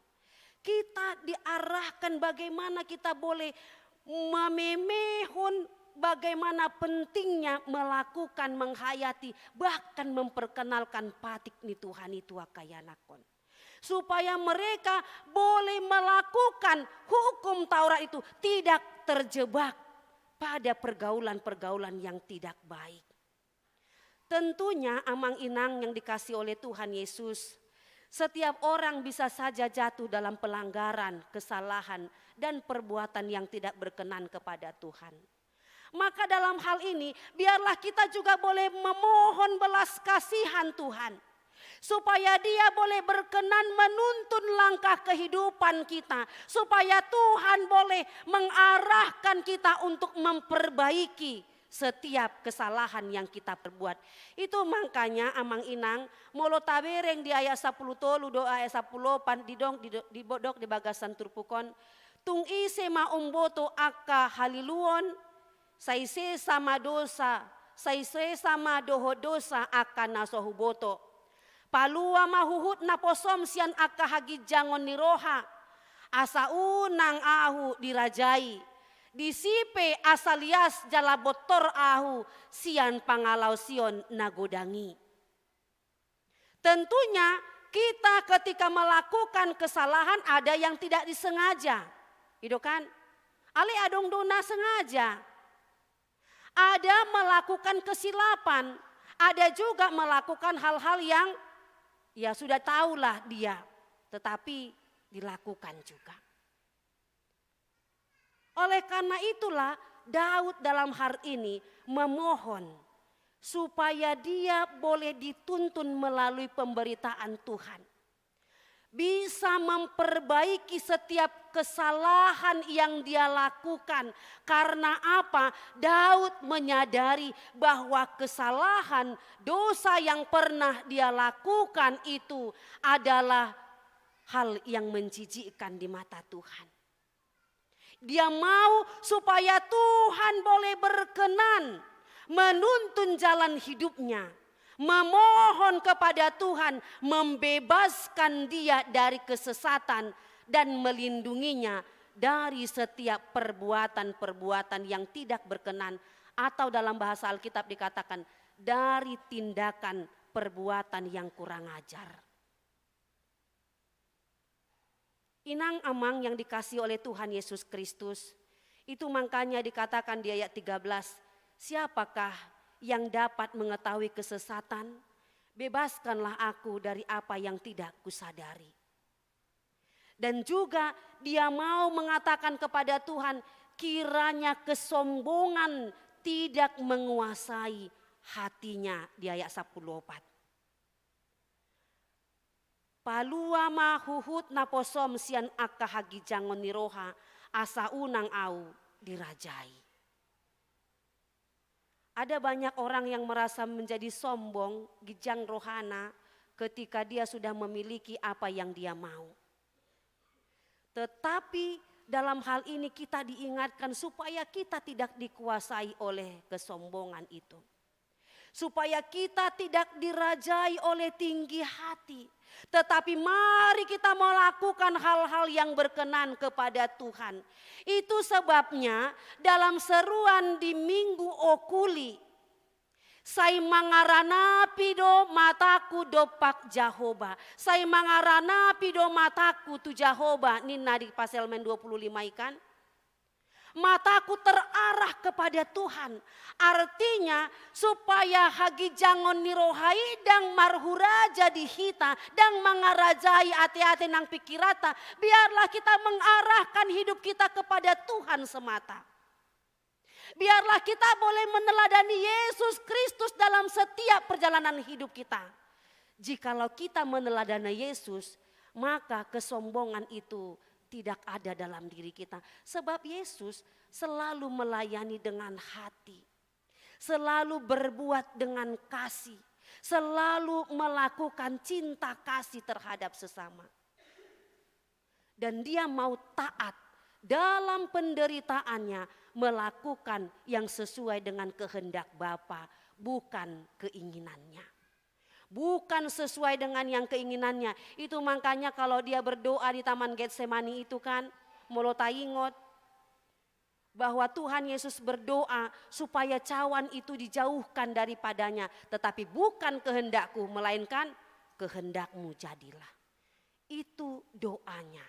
kita diarahkan bagaimana kita boleh mamemehon, bagaimana pentingnya melakukan, menghayati, bahkan memperkenalkan patik ni Tuhan i tu angka ianakhon. supaya mereka boleh melakukan hukum Taurat itu, tidak terjebak pada pergaulan-pergaulan yang tidak baik. Tentunya, amang inang yang dikasihi oleh Tuhan Yesus, setiap orang bisa saja jatuh dalam pelanggaran, kesalahan, dan perbuatan yang tidak berkenan kepada Tuhan. Maka dalam hal ini, biarlah kita juga boleh memohon belas kasihan Tuhan, supaya Dia boleh berkenan menuntun langkah kehidupan kita, supaya Tuhan boleh mengarahkan kita untuk memperbaiki setiap kesalahan yang kita perbuat. Itu makanya, amang inang, molo tabereng di ayat sampulu tolu dohot ayat sampulu opat, didok, didok, didok di bagasan turpuk on, tung ise ma umboto angka haliluon, sai sesa ma dosa, sai sesa ma dohot dosa angka na so huboto. Palua ma huhut naposom sian angka haginjangon ni roha, asa unang ahu dirajai. Disi pe asa lias jala bontor ahu sian pangalaosion na godang i. Tentunya, kita ketika melakukan kesalahan, ada yang tidak disengaja. I do kan? Alai adong do na sengaja. Ada melakukan kesilapan, ada juga melakukan hal-hal yang, ya, sudah tahulah dia, tetapi dilakukan juga. Oleh karena itulah, Daud dalam hal ini memohon supaya dia boleh dituntun melalui pemberitaan Tuhan, bisa memperbaiki setiap kesalahan yang dia lakukan. Karena apa? Daud menyadari bahwa kesalahan, dosa yang pernah dia lakukan itu adalah hal yang menjijikkan di mata Tuhan. Dia mau supaya Tuhan boleh berkenan menuntun jalan hidupnya, memohon kepada Tuhan membebaskan dia dari kesesatan dan melindunginya dari setiap perbuatan-perbuatan yang tidak berkenan, atau dalam bahasa Alkitab dikatakan dari tindakan perbuatan yang kurang ajar. Inang amang yang dikasihi oleh Tuhan Yesus Kristus, itu makanya dikatakan di ayat tiga belas, "Siapakah yang dapat mengetahui kesesatan? Bebaskanlah aku dari apa yang tidak kusadari." Dan juga dia mau mengatakan kepada Tuhan, kiranya kesombongan tidak menguasai hatinya, di ayat sampulu opat. Palua ma huhut naposom sian angka haginjangon ni roha, asa unang ahu dirajai. Ada banyak orang yang merasa menjadi sombong, ginjang rohana, ketika dia sudah memiliki apa yang dia mau. Tetapi dalam hal ini kita diingatkan supaya kita tidak dikuasai oleh kesombongan itu. Supaya kita tidak dirajai oleh tinggi hati. Tetapi mari kita melakukan hal-hal yang berkenan kepada Tuhan. Itu sebabnya dalam seruan di Minggu Okuli, "Sai mangaranapi do mataku dompak Jahowa. Sai mangaranapi do mataku tu Jahowa," ninna di Psalmen dua puluh lima i kan. Mataku terarah kepada Tuhan. Artinya, supaya haginjangon ni roha i ndang marhuraja di hita, ndang mangarajai ateate nang pikiranta, biarlah kita mengarahkan hidup kita kepada Tuhan semata. Biarlah kita boleh meneladani Yesus Kristus dalam setiap perjalanan hidup kita. Jikalau kita meneladani Yesus, maka kesombongan itu tidak ada dalam diri kita. Sebab Yesus selalu melayani dengan hati, selalu berbuat dengan kasih, selalu melakukan cinta kasih terhadap sesama. Dan dia mau taat dalam penderitaannya, melakukan yang sesuai dengan kehendak Bapa, bukan keinginannya. Bukan sesuai dengan yang keinginannya. Itu makanya kalau dia berdoa di Taman Getsemani itu kan, molo taingot, bahwa Tuhan Yesus berdoa supaya cawan itu dijauhkan daripadanya. "Tetapi bukan kehendakku, melainkan kehendakmu jadilah." Itu doanya.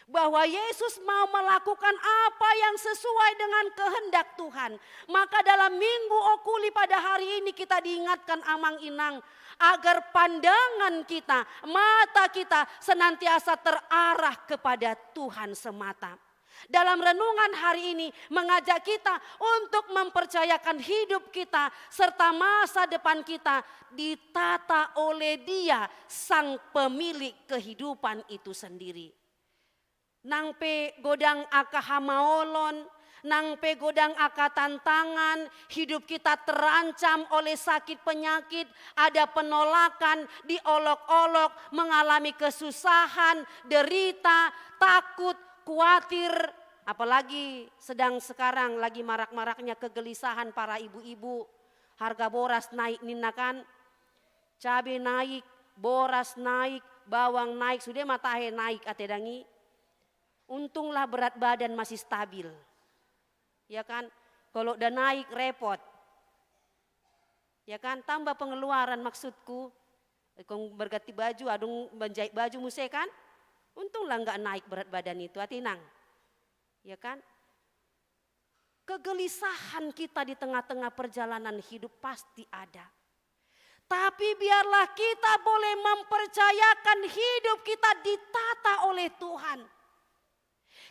Bahwa Yesus mau melakukan apa yang sesuai dengan kehendak Tuhan. Maka dalam Minggu Okuli pada hari ini kita diingatkan amang inang, agar pandangan kita, mata kita senantiasa terarah kepada Tuhan semata. Dalam renungan hari ini mengajak kita untuk mempercayakan hidup kita serta masa depan kita ditata oleh Dia, sang pemilik kehidupan itu sendiri. Nang pe godang angka hamaolon, nang pe godang angka tantangan, hidup kita terancam oleh sakit penyakit, ada penolakan, diolok-olok, mengalami kesusahan, derita, takut, kuatir, apalagi sedang sekarang lagi marak-maraknya kegelisahan para ibu-ibu. Harga boras naik ninna kan, cabe naik, boras naik, bawang naik, sude ma tahe naik ate dang i. Untunglah berat badan masih stabil. Ya kan? Kalau udah naik repot. Ya kan? Tambah pengeluaran maksudku. Kong berganti baju, adong menjahit baju muse kan? Untunglah nggak naik berat badan itu, ate inang. Ya kan? Kegelisahan kita di tengah-tengah perjalanan hidup pasti ada. Tapi biarlah kita boleh mempercayakan hidup kita ditata oleh Tuhan.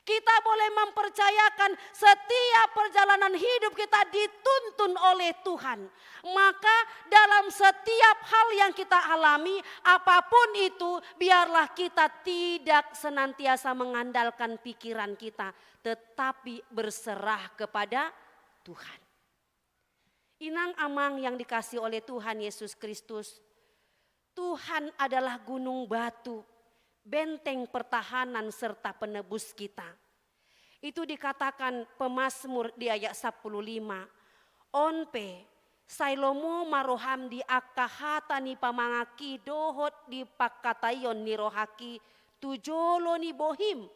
Kita boleh mempercayakan setiap perjalanan hidup kita dituntun oleh Tuhan. Maka dalam setiap hal yang kita alami, apapun itu, biarlah kita tidak senantiasa mengandalkan pikiran kita, tetapi berserah kepada Tuhan. Inang amang yang dikasihi oleh Tuhan Yesus Kristus, Tuhan adalah gunung batu, benteng pertahanan serta penebus kita. Itu dikatakan pemazmur di ayat sapuluh lima, "On pe, sai lomo ma roham di angka hata ni pamanganki dohot di pangkataion ni rohangki tu jolo ni bohim,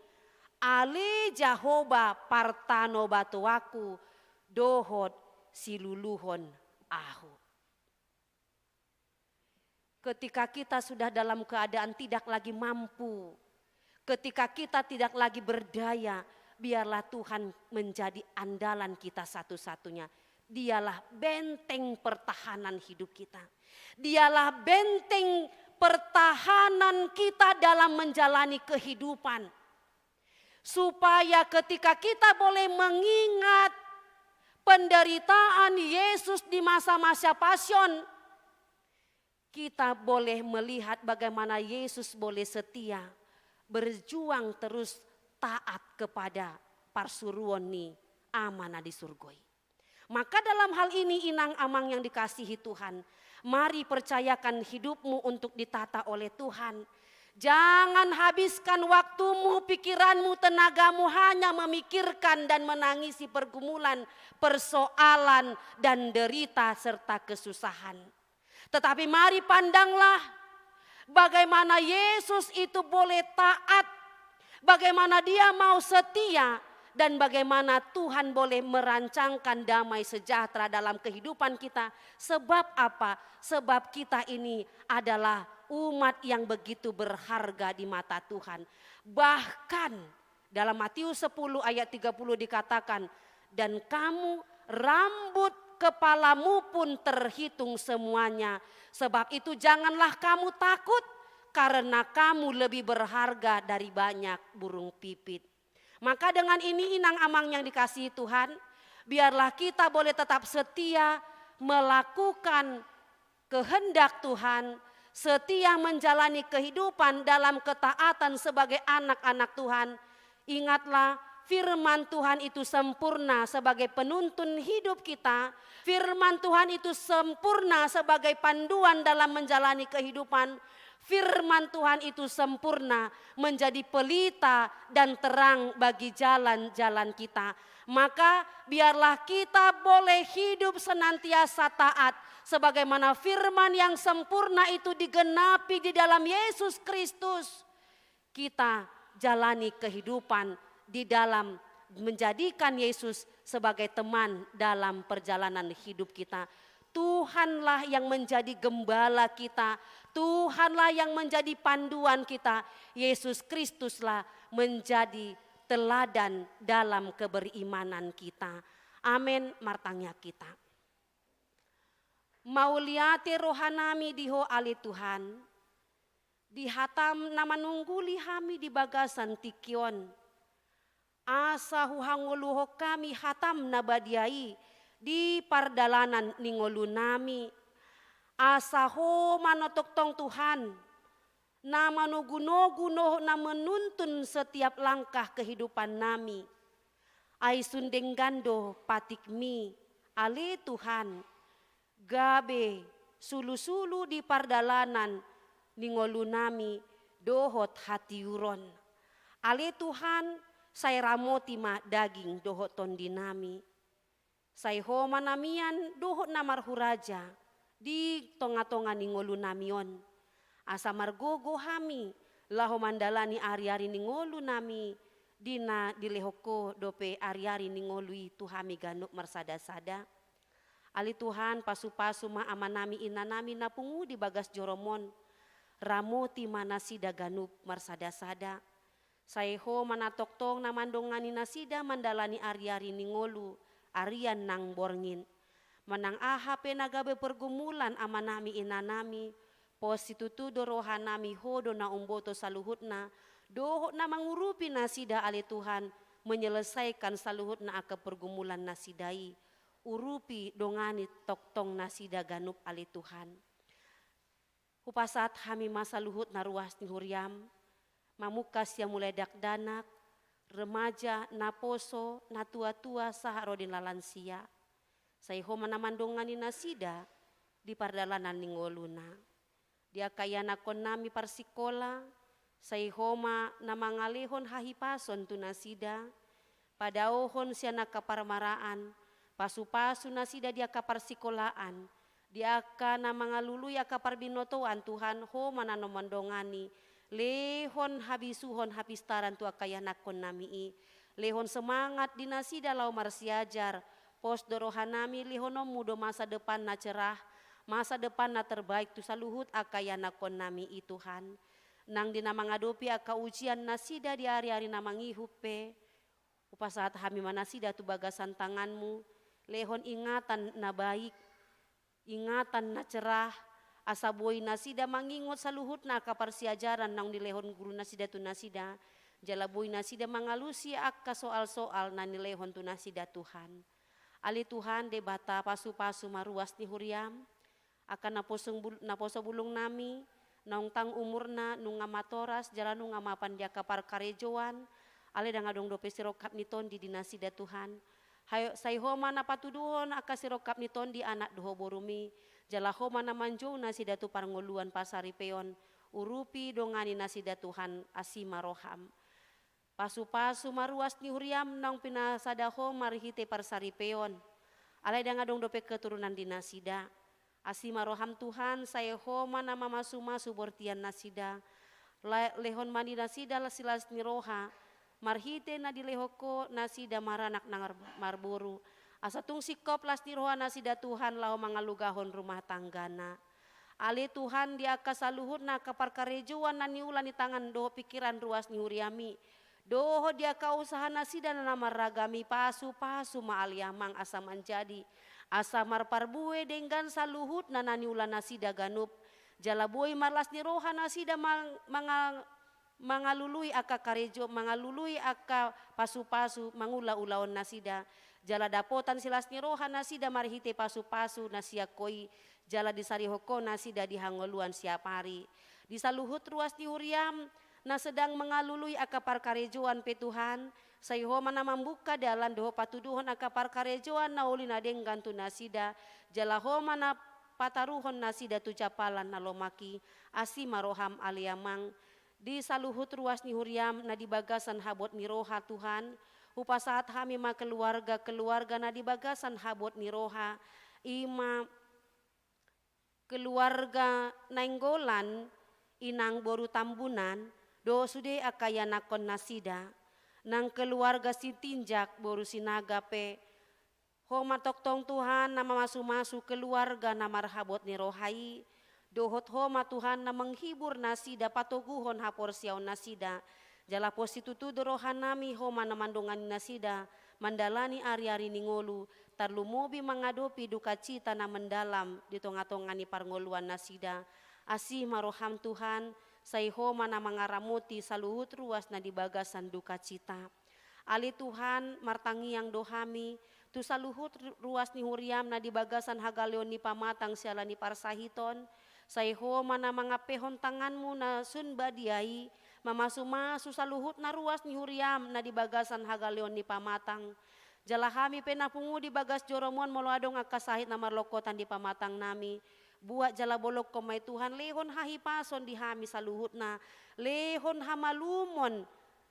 ale Jahowa partanobatoanku dohot siluluhon ahu." Ketika kita sudah dalam keadaan tidak lagi mampu, ketika kita tidak lagi berdaya, biarlah Tuhan menjadi andalan kita satu-satunya. Dialah benteng pertahanan hidup kita. Dialah benteng pertahanan kita dalam menjalani kehidupan. Supaya ketika kita boleh mengingat penderitaan Yesus di masa-masa pasion, kita boleh melihat bagaimana Yesus boleh setia, berjuang terus taat kepada parsuruon ni Ama na di surgo i. Maka dalam hal ini, inang amang yang dikasihi Tuhan, mari percayakan hidupmu untuk ditata oleh Tuhan. Jangan habiskan waktumu, pikiranmu, tenagamu hanya memikirkan dan menangisi pergumulan, persoalan, dan derita serta kesusahan. Tetapi mari pandanglah bagaimana Yesus itu boleh taat, bagaimana Dia mau setia, dan bagaimana Tuhan boleh merancangkan damai sejahtera dalam kehidupan kita. Sebab apa? Sebab kita ini adalah umat yang begitu berharga di mata Tuhan. Bahkan dalam Matius sepuluh ayat tiga puluh dikatakan, "Dan kamu, rambut kepalamu pun terhitung semuanya. Sebab itu janganlah kamu takut, karena kamu lebih berharga dari banyak burung pipit." Maka dengan ini, inang amang yang dikasihi Tuhan, biarlah kita boleh tetap setia melakukan kehendak Tuhan, setia menjalani kehidupan dalam ketaatan sebagai anak-anak Tuhan. Ingatlah, firman Tuhan itu sempurna sebagai penuntun hidup kita. Firman Tuhan itu sempurna sebagai panduan dalam menjalani kehidupan. Firman Tuhan itu sempurna menjadi pelita dan terang bagi jalan-jalan kita. Maka biarlah kita boleh hidup senantiasa taat, sebagaimana firman yang sempurna itu digenapi di dalam Yesus Kristus. Kita jalani kehidupan di dalam menjadikan Yesus sebagai teman dalam perjalanan hidup kita. Tuhanlah yang menjadi gembala kita, Tuhanlah yang menjadi panduan kita, Yesus Kristuslah menjadi teladan dalam keberimanan kita. Amen, martangiang hita. Mauliate rohanami di Ho ale Tuhan, di hataM na manungguli hami di bagasan tingki on. Asa huhangoluhon hami hataM na badia i di pardalanan ni ngolunami. Asa Ho ma na tongtong Tuhan, na manogunogu dohot na menuntun setiap langkah kehidupannami. Ai sun denggan do patikMi, ale Tuhan, gabe sulusulu di pardalanan ni ngolunami dohot hatiuron. Ale Tuhan, sai ramoti ma daging dohot tondinami. Sai Ho ma na mian dohot na marhuraja di tongatonga ni ngolunami on. Asa margogo hami laho mandalani ariari ni ngolunami di na dilehon Ho dope ariari ni ngolu i tu hami ganup marsadasada. Ale Tuhan, pasupasu ma amanami inanami na pungu di bagas joroM on. Ramoti ma nasida ganup marsadasada. Sai Ho ma na tongtong na mandongani nasida mandalani ariari ni ngolu, arian nang borngin. Manang aha pe na gabe pergumulan amanami inanami, pos situtu do rohanami Ho do na umboto saluhutna, dohot na mangurupi nasida ale Tuhan, menyelesaikan saluhutna angka pergumulan nasida i. Urupi, dongani tongtong nasida ganup ale Tuhan. Hupasahat hami ma saluhutna ruas ni huriaM, mamungka sian mulai dakdanak, remaja, naposo, natuatua, sahat ro di na lansia. Sai Ho ma na mandongani nasida di pardalanan ni ngoluna. Di angka ianakkonnami parsikola, sai Ho ma na mangalehon hahipason tu nasida, padaohon sian angka parmaraan, pasupasu nasida di angka parsikolaan, di angka na mangalului angka parbinotoan Tuhan, Ho ma na mandongani, lehon habisuhon hapistaran tu angka ianakkonnami i, lehon semangat di nasida laho marsiajar, pos do rohanami lehononmu do masa depan na cerah, masa depan na terbaik tu saluhut angka ianakkonnami i Tuhan. Nang di na mangadopi angka ujian nasida di ariari na mangihut pe, hupasahat hami ma nasida tu bagasan tanganmu, lehon ingatan na baik, ingatan na cerah, asa boi nasida mangingot saluhutna angka parsiajaran naung nilehon guru nasida tu nasida, jala boi nasida mangalusi angka soal-soal na nilehon tu nasida Tuhan. Ale Tuhan Debata pasupasu ma ruas ni huriaM, angka naposo bul-, naposo bulungnami, naung tang umurna, nunga matoras, jala nunga mapan di angka parkarejoan, alai ndang adong dope sirongkap ni tondi di nasida Tuhan. Hai, sai Ho ma na patuduhon angka sirongkap ni tondi anak dohot boruMi, jala Ho ma na manjou nasida tu parngoluan pasaripeon, urupi dongani nasida Tuhan, asi ma rohaM. Pasupasu ma ruas ni huriaM naung pinasada Ho marhite parsaripeon. Alai ndang adong dope keturunan di nasida. Asi ma rohaM Tuhan, sai Ho ma na mamasumasu bortian nasida. La-, lehon ma di nasida las-, silas ni roha. Marhite na dilehon Ho nasida maranak nang mar-, marboru. Asa tung singkop las ni roha nasida Tuhan laho mangalugahon rumah tanggana. Ale Tuhan, di angka saluhutna angka parkarejoan na niula ni tangan dohot pingkiran ruas ni huriaMi, dohot di angka usaha nasida na marragam i, pasupasu ma ale Amang asa manjadi, asa marparbue denggan saluhutna na niula nasida ganup, jala boi marlas ni roha nasida mang-, manga-, mangalului angka karejo, mangalului angka pasupasu, mangula ulaon nasida, jala dapotan silas ni roha nasida marhite pasupasu na sian Ho i, jala disarihon Ho nasida di hangoluan siapari. Di saluhut ruas ni huriaM, na sedang mangalului angka parkarejoan pe Tuhan, sai Ho ma na mambuka dalan dohot patuduhon angka parkarejoan na uli na denggan tu nasida, jala Ho ma na pataruhon nasida tu jampalan na lomak i, asi ma rohaM ale Amang. Di saluhut ruas ni huriaM na di bagasan habot ni roha Tuhan, hupasahat hami ma keluarga-keluarga na di bagasan habot ni roha, i ma keluarga Nainggolan, inang boru Tambunan, dohot sude angka ianakkon nasida, nang keluarga Sitinjak boru Sinaga pe, Ho ma tongtong Tuhan na mamasumasu keluarga na marhabot ni roha i, dohot Ho ma Tuhan na menghibur nasida patoguhon haporseaon nasida. Jala pos situtu do rohanami Ho ma na mandongani nasida mandalani ariari ni ngolu, tarlumobi mangadopi dukacita na mendalam di tongatonga ni parngoluan nasida. Asi ma roham Tuhan, sai Ho ma na mangaramoti saluhut ruas na di bagasan dukacita. Ale Tuhan, martangiang do hami tu saluhut ru-, ruas ni huriam na di bagasan hagaleon ni pamatang siala ni parsahiton. Sai Ho ma na mangampehon tanganmu na sun badia i, mamasumasu saluhutna ruas ni huriam na di bagasan hagaleon ni pamatang. Jala hami pe na pungu di bagas joroMon molo adong angka sahit na marlongkotan di pamatangnami. Buat jala bolongkon ma i Tuhan, lehon hahipason di hami saluhutna, lehon hamalumon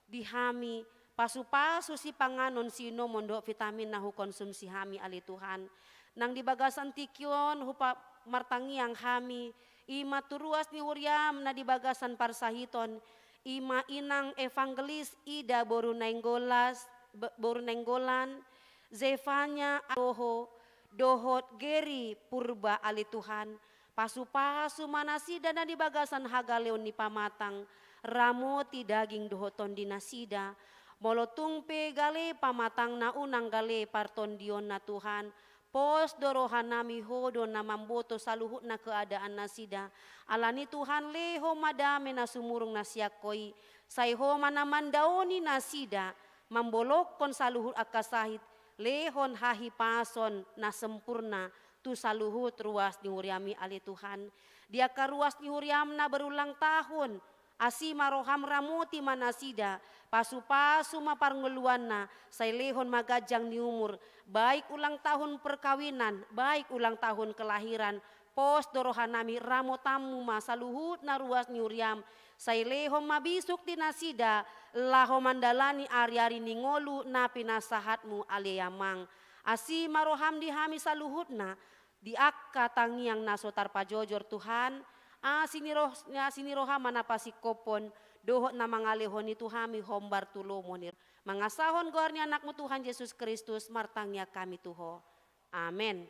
di hami, pasupasu sipanganon siinumon dohot vitamin na hukonsumsi hami ale Tuhan. Nang di bagasan tingki on hupa-, martangiang hami, i ma tu ruas ni huriam na di bagasan parsahiton, i ma inang evangelis Ida boru Nainggolas, be-, boru Nainggolan, Zefanya Aroho, dohot Geri Purba ale Tuhan, pasupasu ma nasida na di bagasan hagaleon ni pamatang, ramoti daging dohot tondi nasida. Molo tung pe gale pamatangna unang gale partondionna Tuhan, pos do rohanami Ho do na mamboto saluhutna keadaan nasida. Alani Tuhan lehon ma dame na sumurung na sian Ho i, sai Ho ma na mandaoni nasida, mambolongkon saluhut angka sahit, lehon hahipason na sempurna tu saluhut ruas ni huriami ale Tuhan. Di angka ruas ni huriam na berulang tahun, asi ma roham ramoti ma nasida, pasupasu ma parngoluanna, sai lehon ma ganjang ni umur, baik ulang tahun perkawinan, baik ulang tahun kelahiran, pos do rohanami ramotanmu ma saluhutna ruas ni huriam, sai lehon ma bisuk di nasida, laho mandalani ariari ni ngolu na pinasahatmu ale Amang. Asi ma roham di hami saluhutna, di angka tangiang na so tarpajojor Tuhan, asi ni roh-, asi ni roha ma na pasingkophon, dohot na mangalehon i tu hami hombar tu lomo ni, mangasahon goar ni anakmu Tuhan Jesus Kristus, martangiang hami tu Ho. Amen.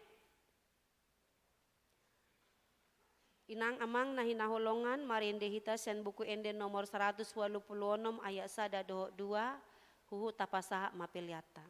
Inang amang na hinaholongan, marende hita sian Buku Ende nomor saratus ualu pulu onom ayat sada dohot dua, huhut tapasahat ma peleanta.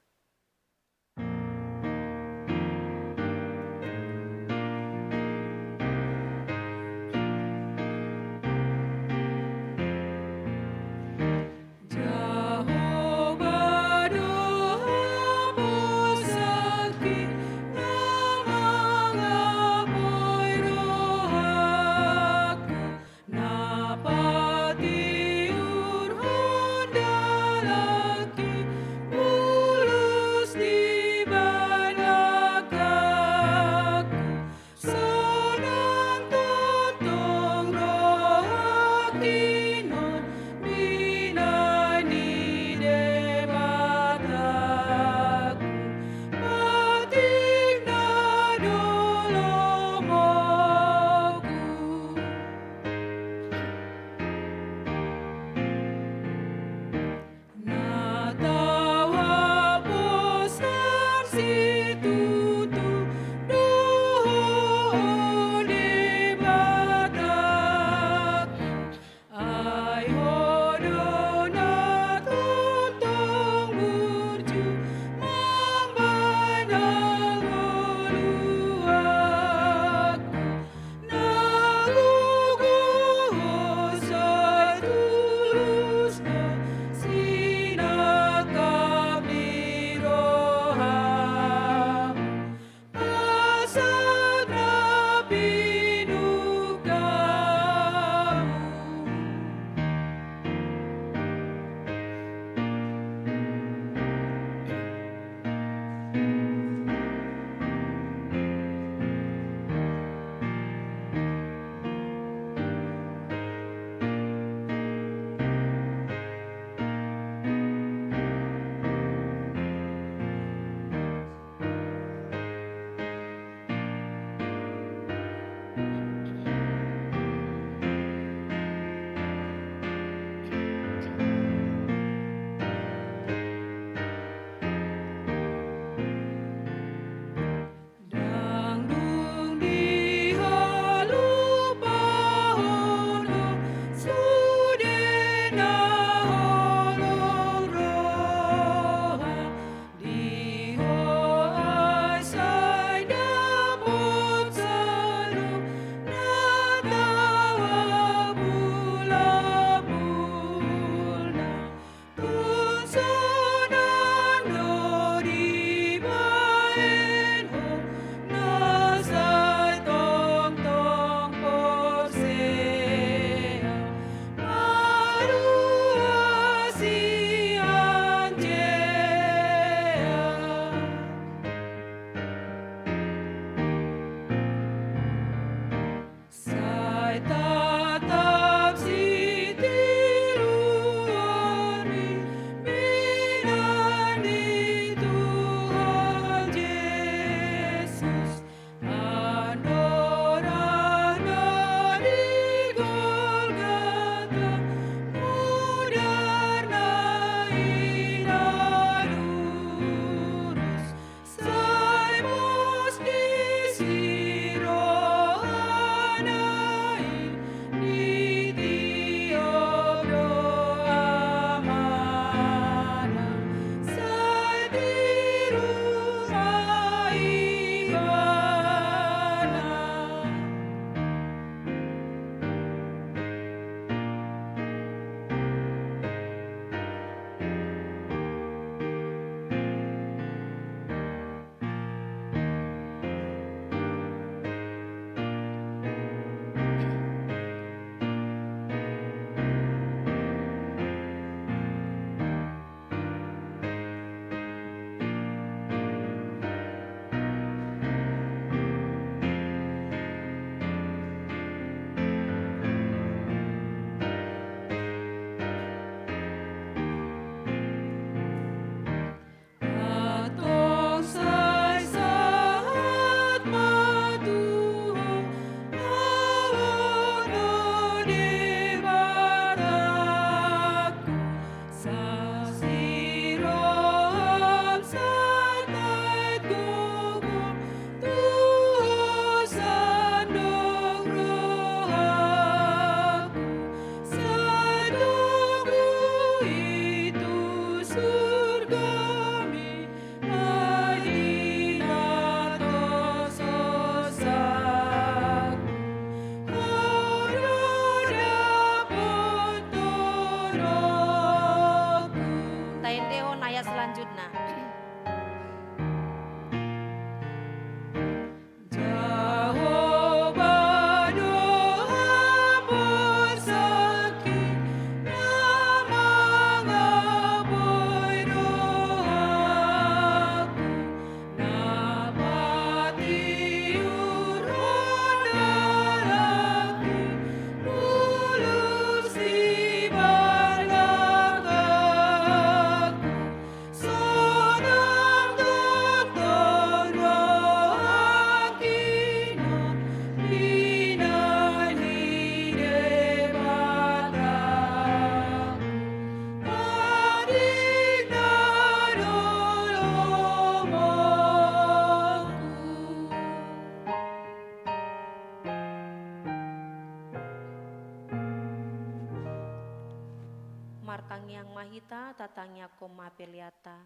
Tangiang ma hita, tatangiangkon ma peleanta.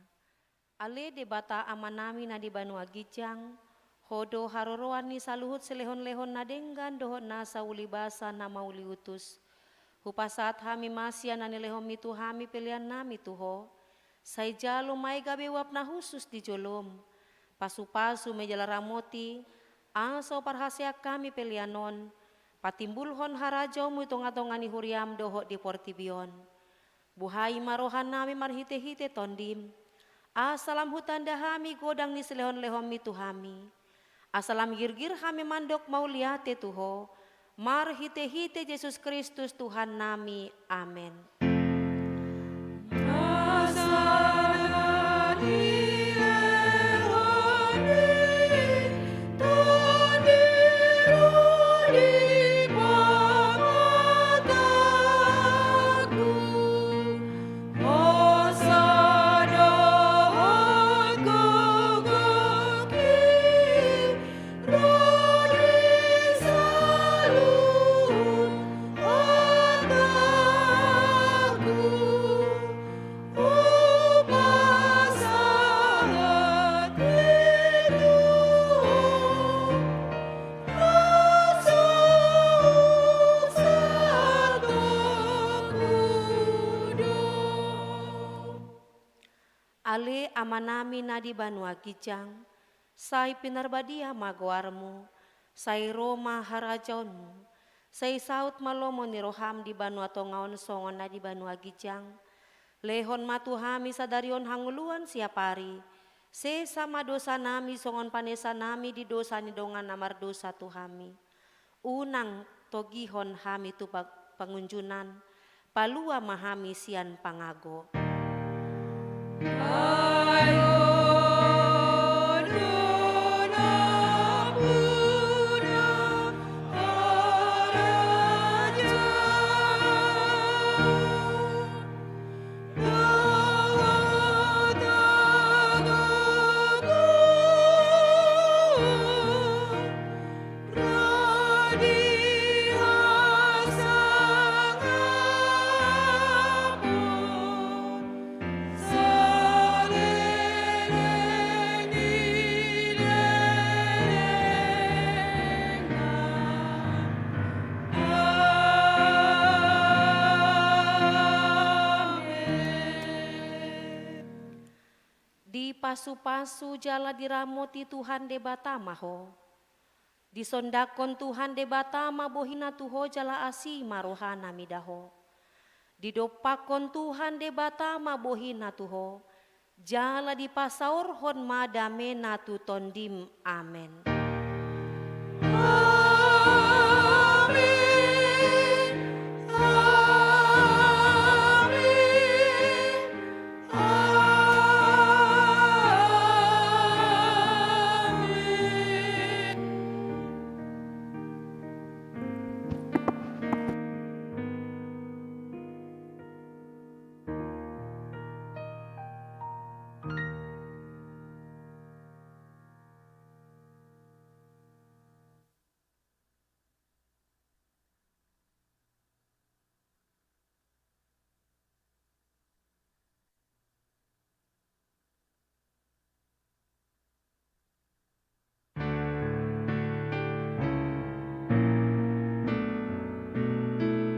Ale Debata Amanami na di banua ginjang, Ho do haroroan ni saluhut silehonlehon na denggan dohot nasa ulibasa na mauliutus. Hupasahat hami ma sian na nilehonMi tu hami peleannami tu Ho. Sai jalo ma i gabe uap na hushus di joloM. Pasupasu ma i jala ramoti, asa huparhaseang hami pelean on patimbulhon harajaonMu di tongatonga ni huriaM dohot di portibi on. Buhai ma rohanami marhitehite TondiM, asa lam hutanda hami godang ni silehonlehonMi tu hami. Asa lam girgir hami mandok mauliate tu Ho, marhitehite Jesus Kristus Tuhannami. Amen. Ale Amanami na di banua ginjang, sai pinarbadia ma goarMu, sai ro ma harajaonMu, sai saut ma lomo ni rohaM di banua tonga on songon na di banua ginjang. Lehon ma tu hami sadari on hangoluan siapari, sesa ma dosanami songon panesanami di dosa ni dongan na mardosa tu hami. Unang togihon hami tu pa-, pangunjunan, palua ma hami sian pangago. Dipasupasu jala diramoti Tuhan Debata ma ho. Disondangkon Tuhan Debata ma bohiNa tu ho jala asi ma rohaNa mida ho. Didompakkon Tuhan Debata ma bohiNa tu ho, jala dipasaorhon ma dameNa tu tondim. Amen.